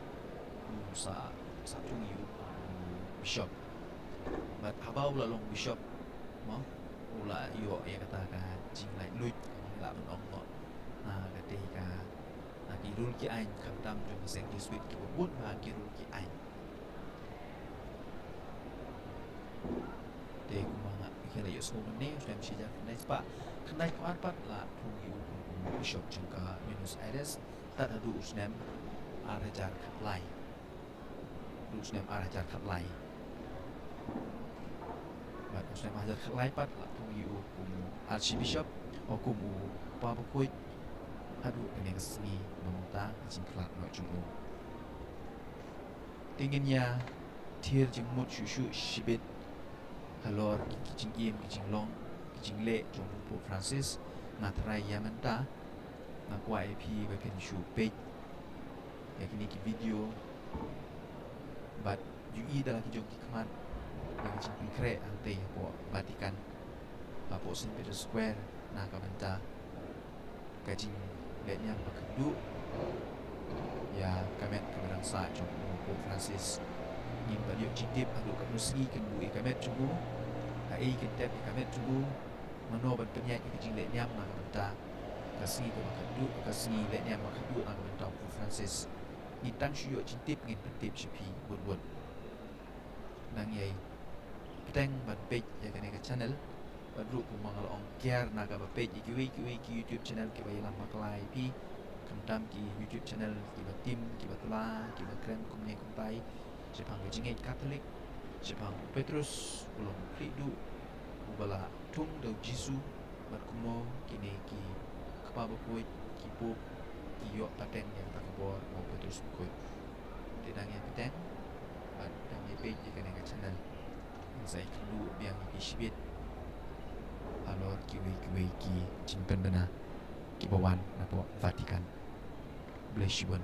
u sah, sah jong u bishop. Bad haba u la long bishop, mo, u la ïoh ïa kata ka jinglaitluid, kaba ngi lah ban ong mo, na katei ka, Ki rul ki aiñ khamtam jong ka seng Jesuit kiba bun bha ki rul ki aiñ. Te kumba nga la ïohsngew mynne, u snem shi hajar khyndai spah khyndai phew ar pat la thung ïa u kum u bishop jong ka Buenos Aires, tad haduh u snem ar hajar khatlai. Haduh u snem ar hajar khatlai. Bad u snem ar hajar khatlai pat la thung ïa u kum u Archbishop, o kum u Kpa Bakhuid, haduh kane ka sngi ba mynta ka jingkhlad noh jong u. Te ngin ïa thied jingmut shuh shuh shibit halor ki, ki jingim, ki jinglong, ki jingleh jong u Pope Francis. Nga tharai ïa mynta nga kwah ïa phi ba phin shu peit ïa kine ki video bad ju ïohi da la ki jong ki khmat ïa ka jingpynkhreh hangtei hapoh Vatican, hapoh Saint Peter's Square, na ka bynta ka jinglehniam bakhatduh ïa ka met kaba dang sah jong u Pope Francis. Ngim pat ïoh jingtip haduh katno sngi kin buh ïa ka met jong u, haei kin tep ïa ka met jong u, mano ban pynïaid ïa ka jinglehniam na ka bynta ka sngi kaba khatduh, ka sngi lehniam bakhatduh na ka bynta u Pope Francis. Ngin tang shu ïoh jingtip, ngin pyntip sha phi bun bun. Nang ïai bteng ban peit ïa kane ka channel. Bad ruh kumba nga la ong, kiar na kaba peit ïa kiwei kiwei ki YouTube channel kiba ïalam bakla ïa phi, khamtam ki YouTube channel kiba tim, kiba tla, kiba kren kumne kumtai shaphang ka jingngeit Katholik, shaphang u Petrus u long u khlieh duh uba la thung da u Jisu, bad kumno kine ki kpa bakhuid, ki pope, ki ïoh pateng ïa kata ka bor ba u Petrus u khuid. Te dang ïa pateng bad dang ïa peit ïa kane ka channel, ngin sa ïakynduh biang ïa phi shibit halor kiwei kiwei ki jingpynbna kiba wan napoh Vatican. Blei shibun.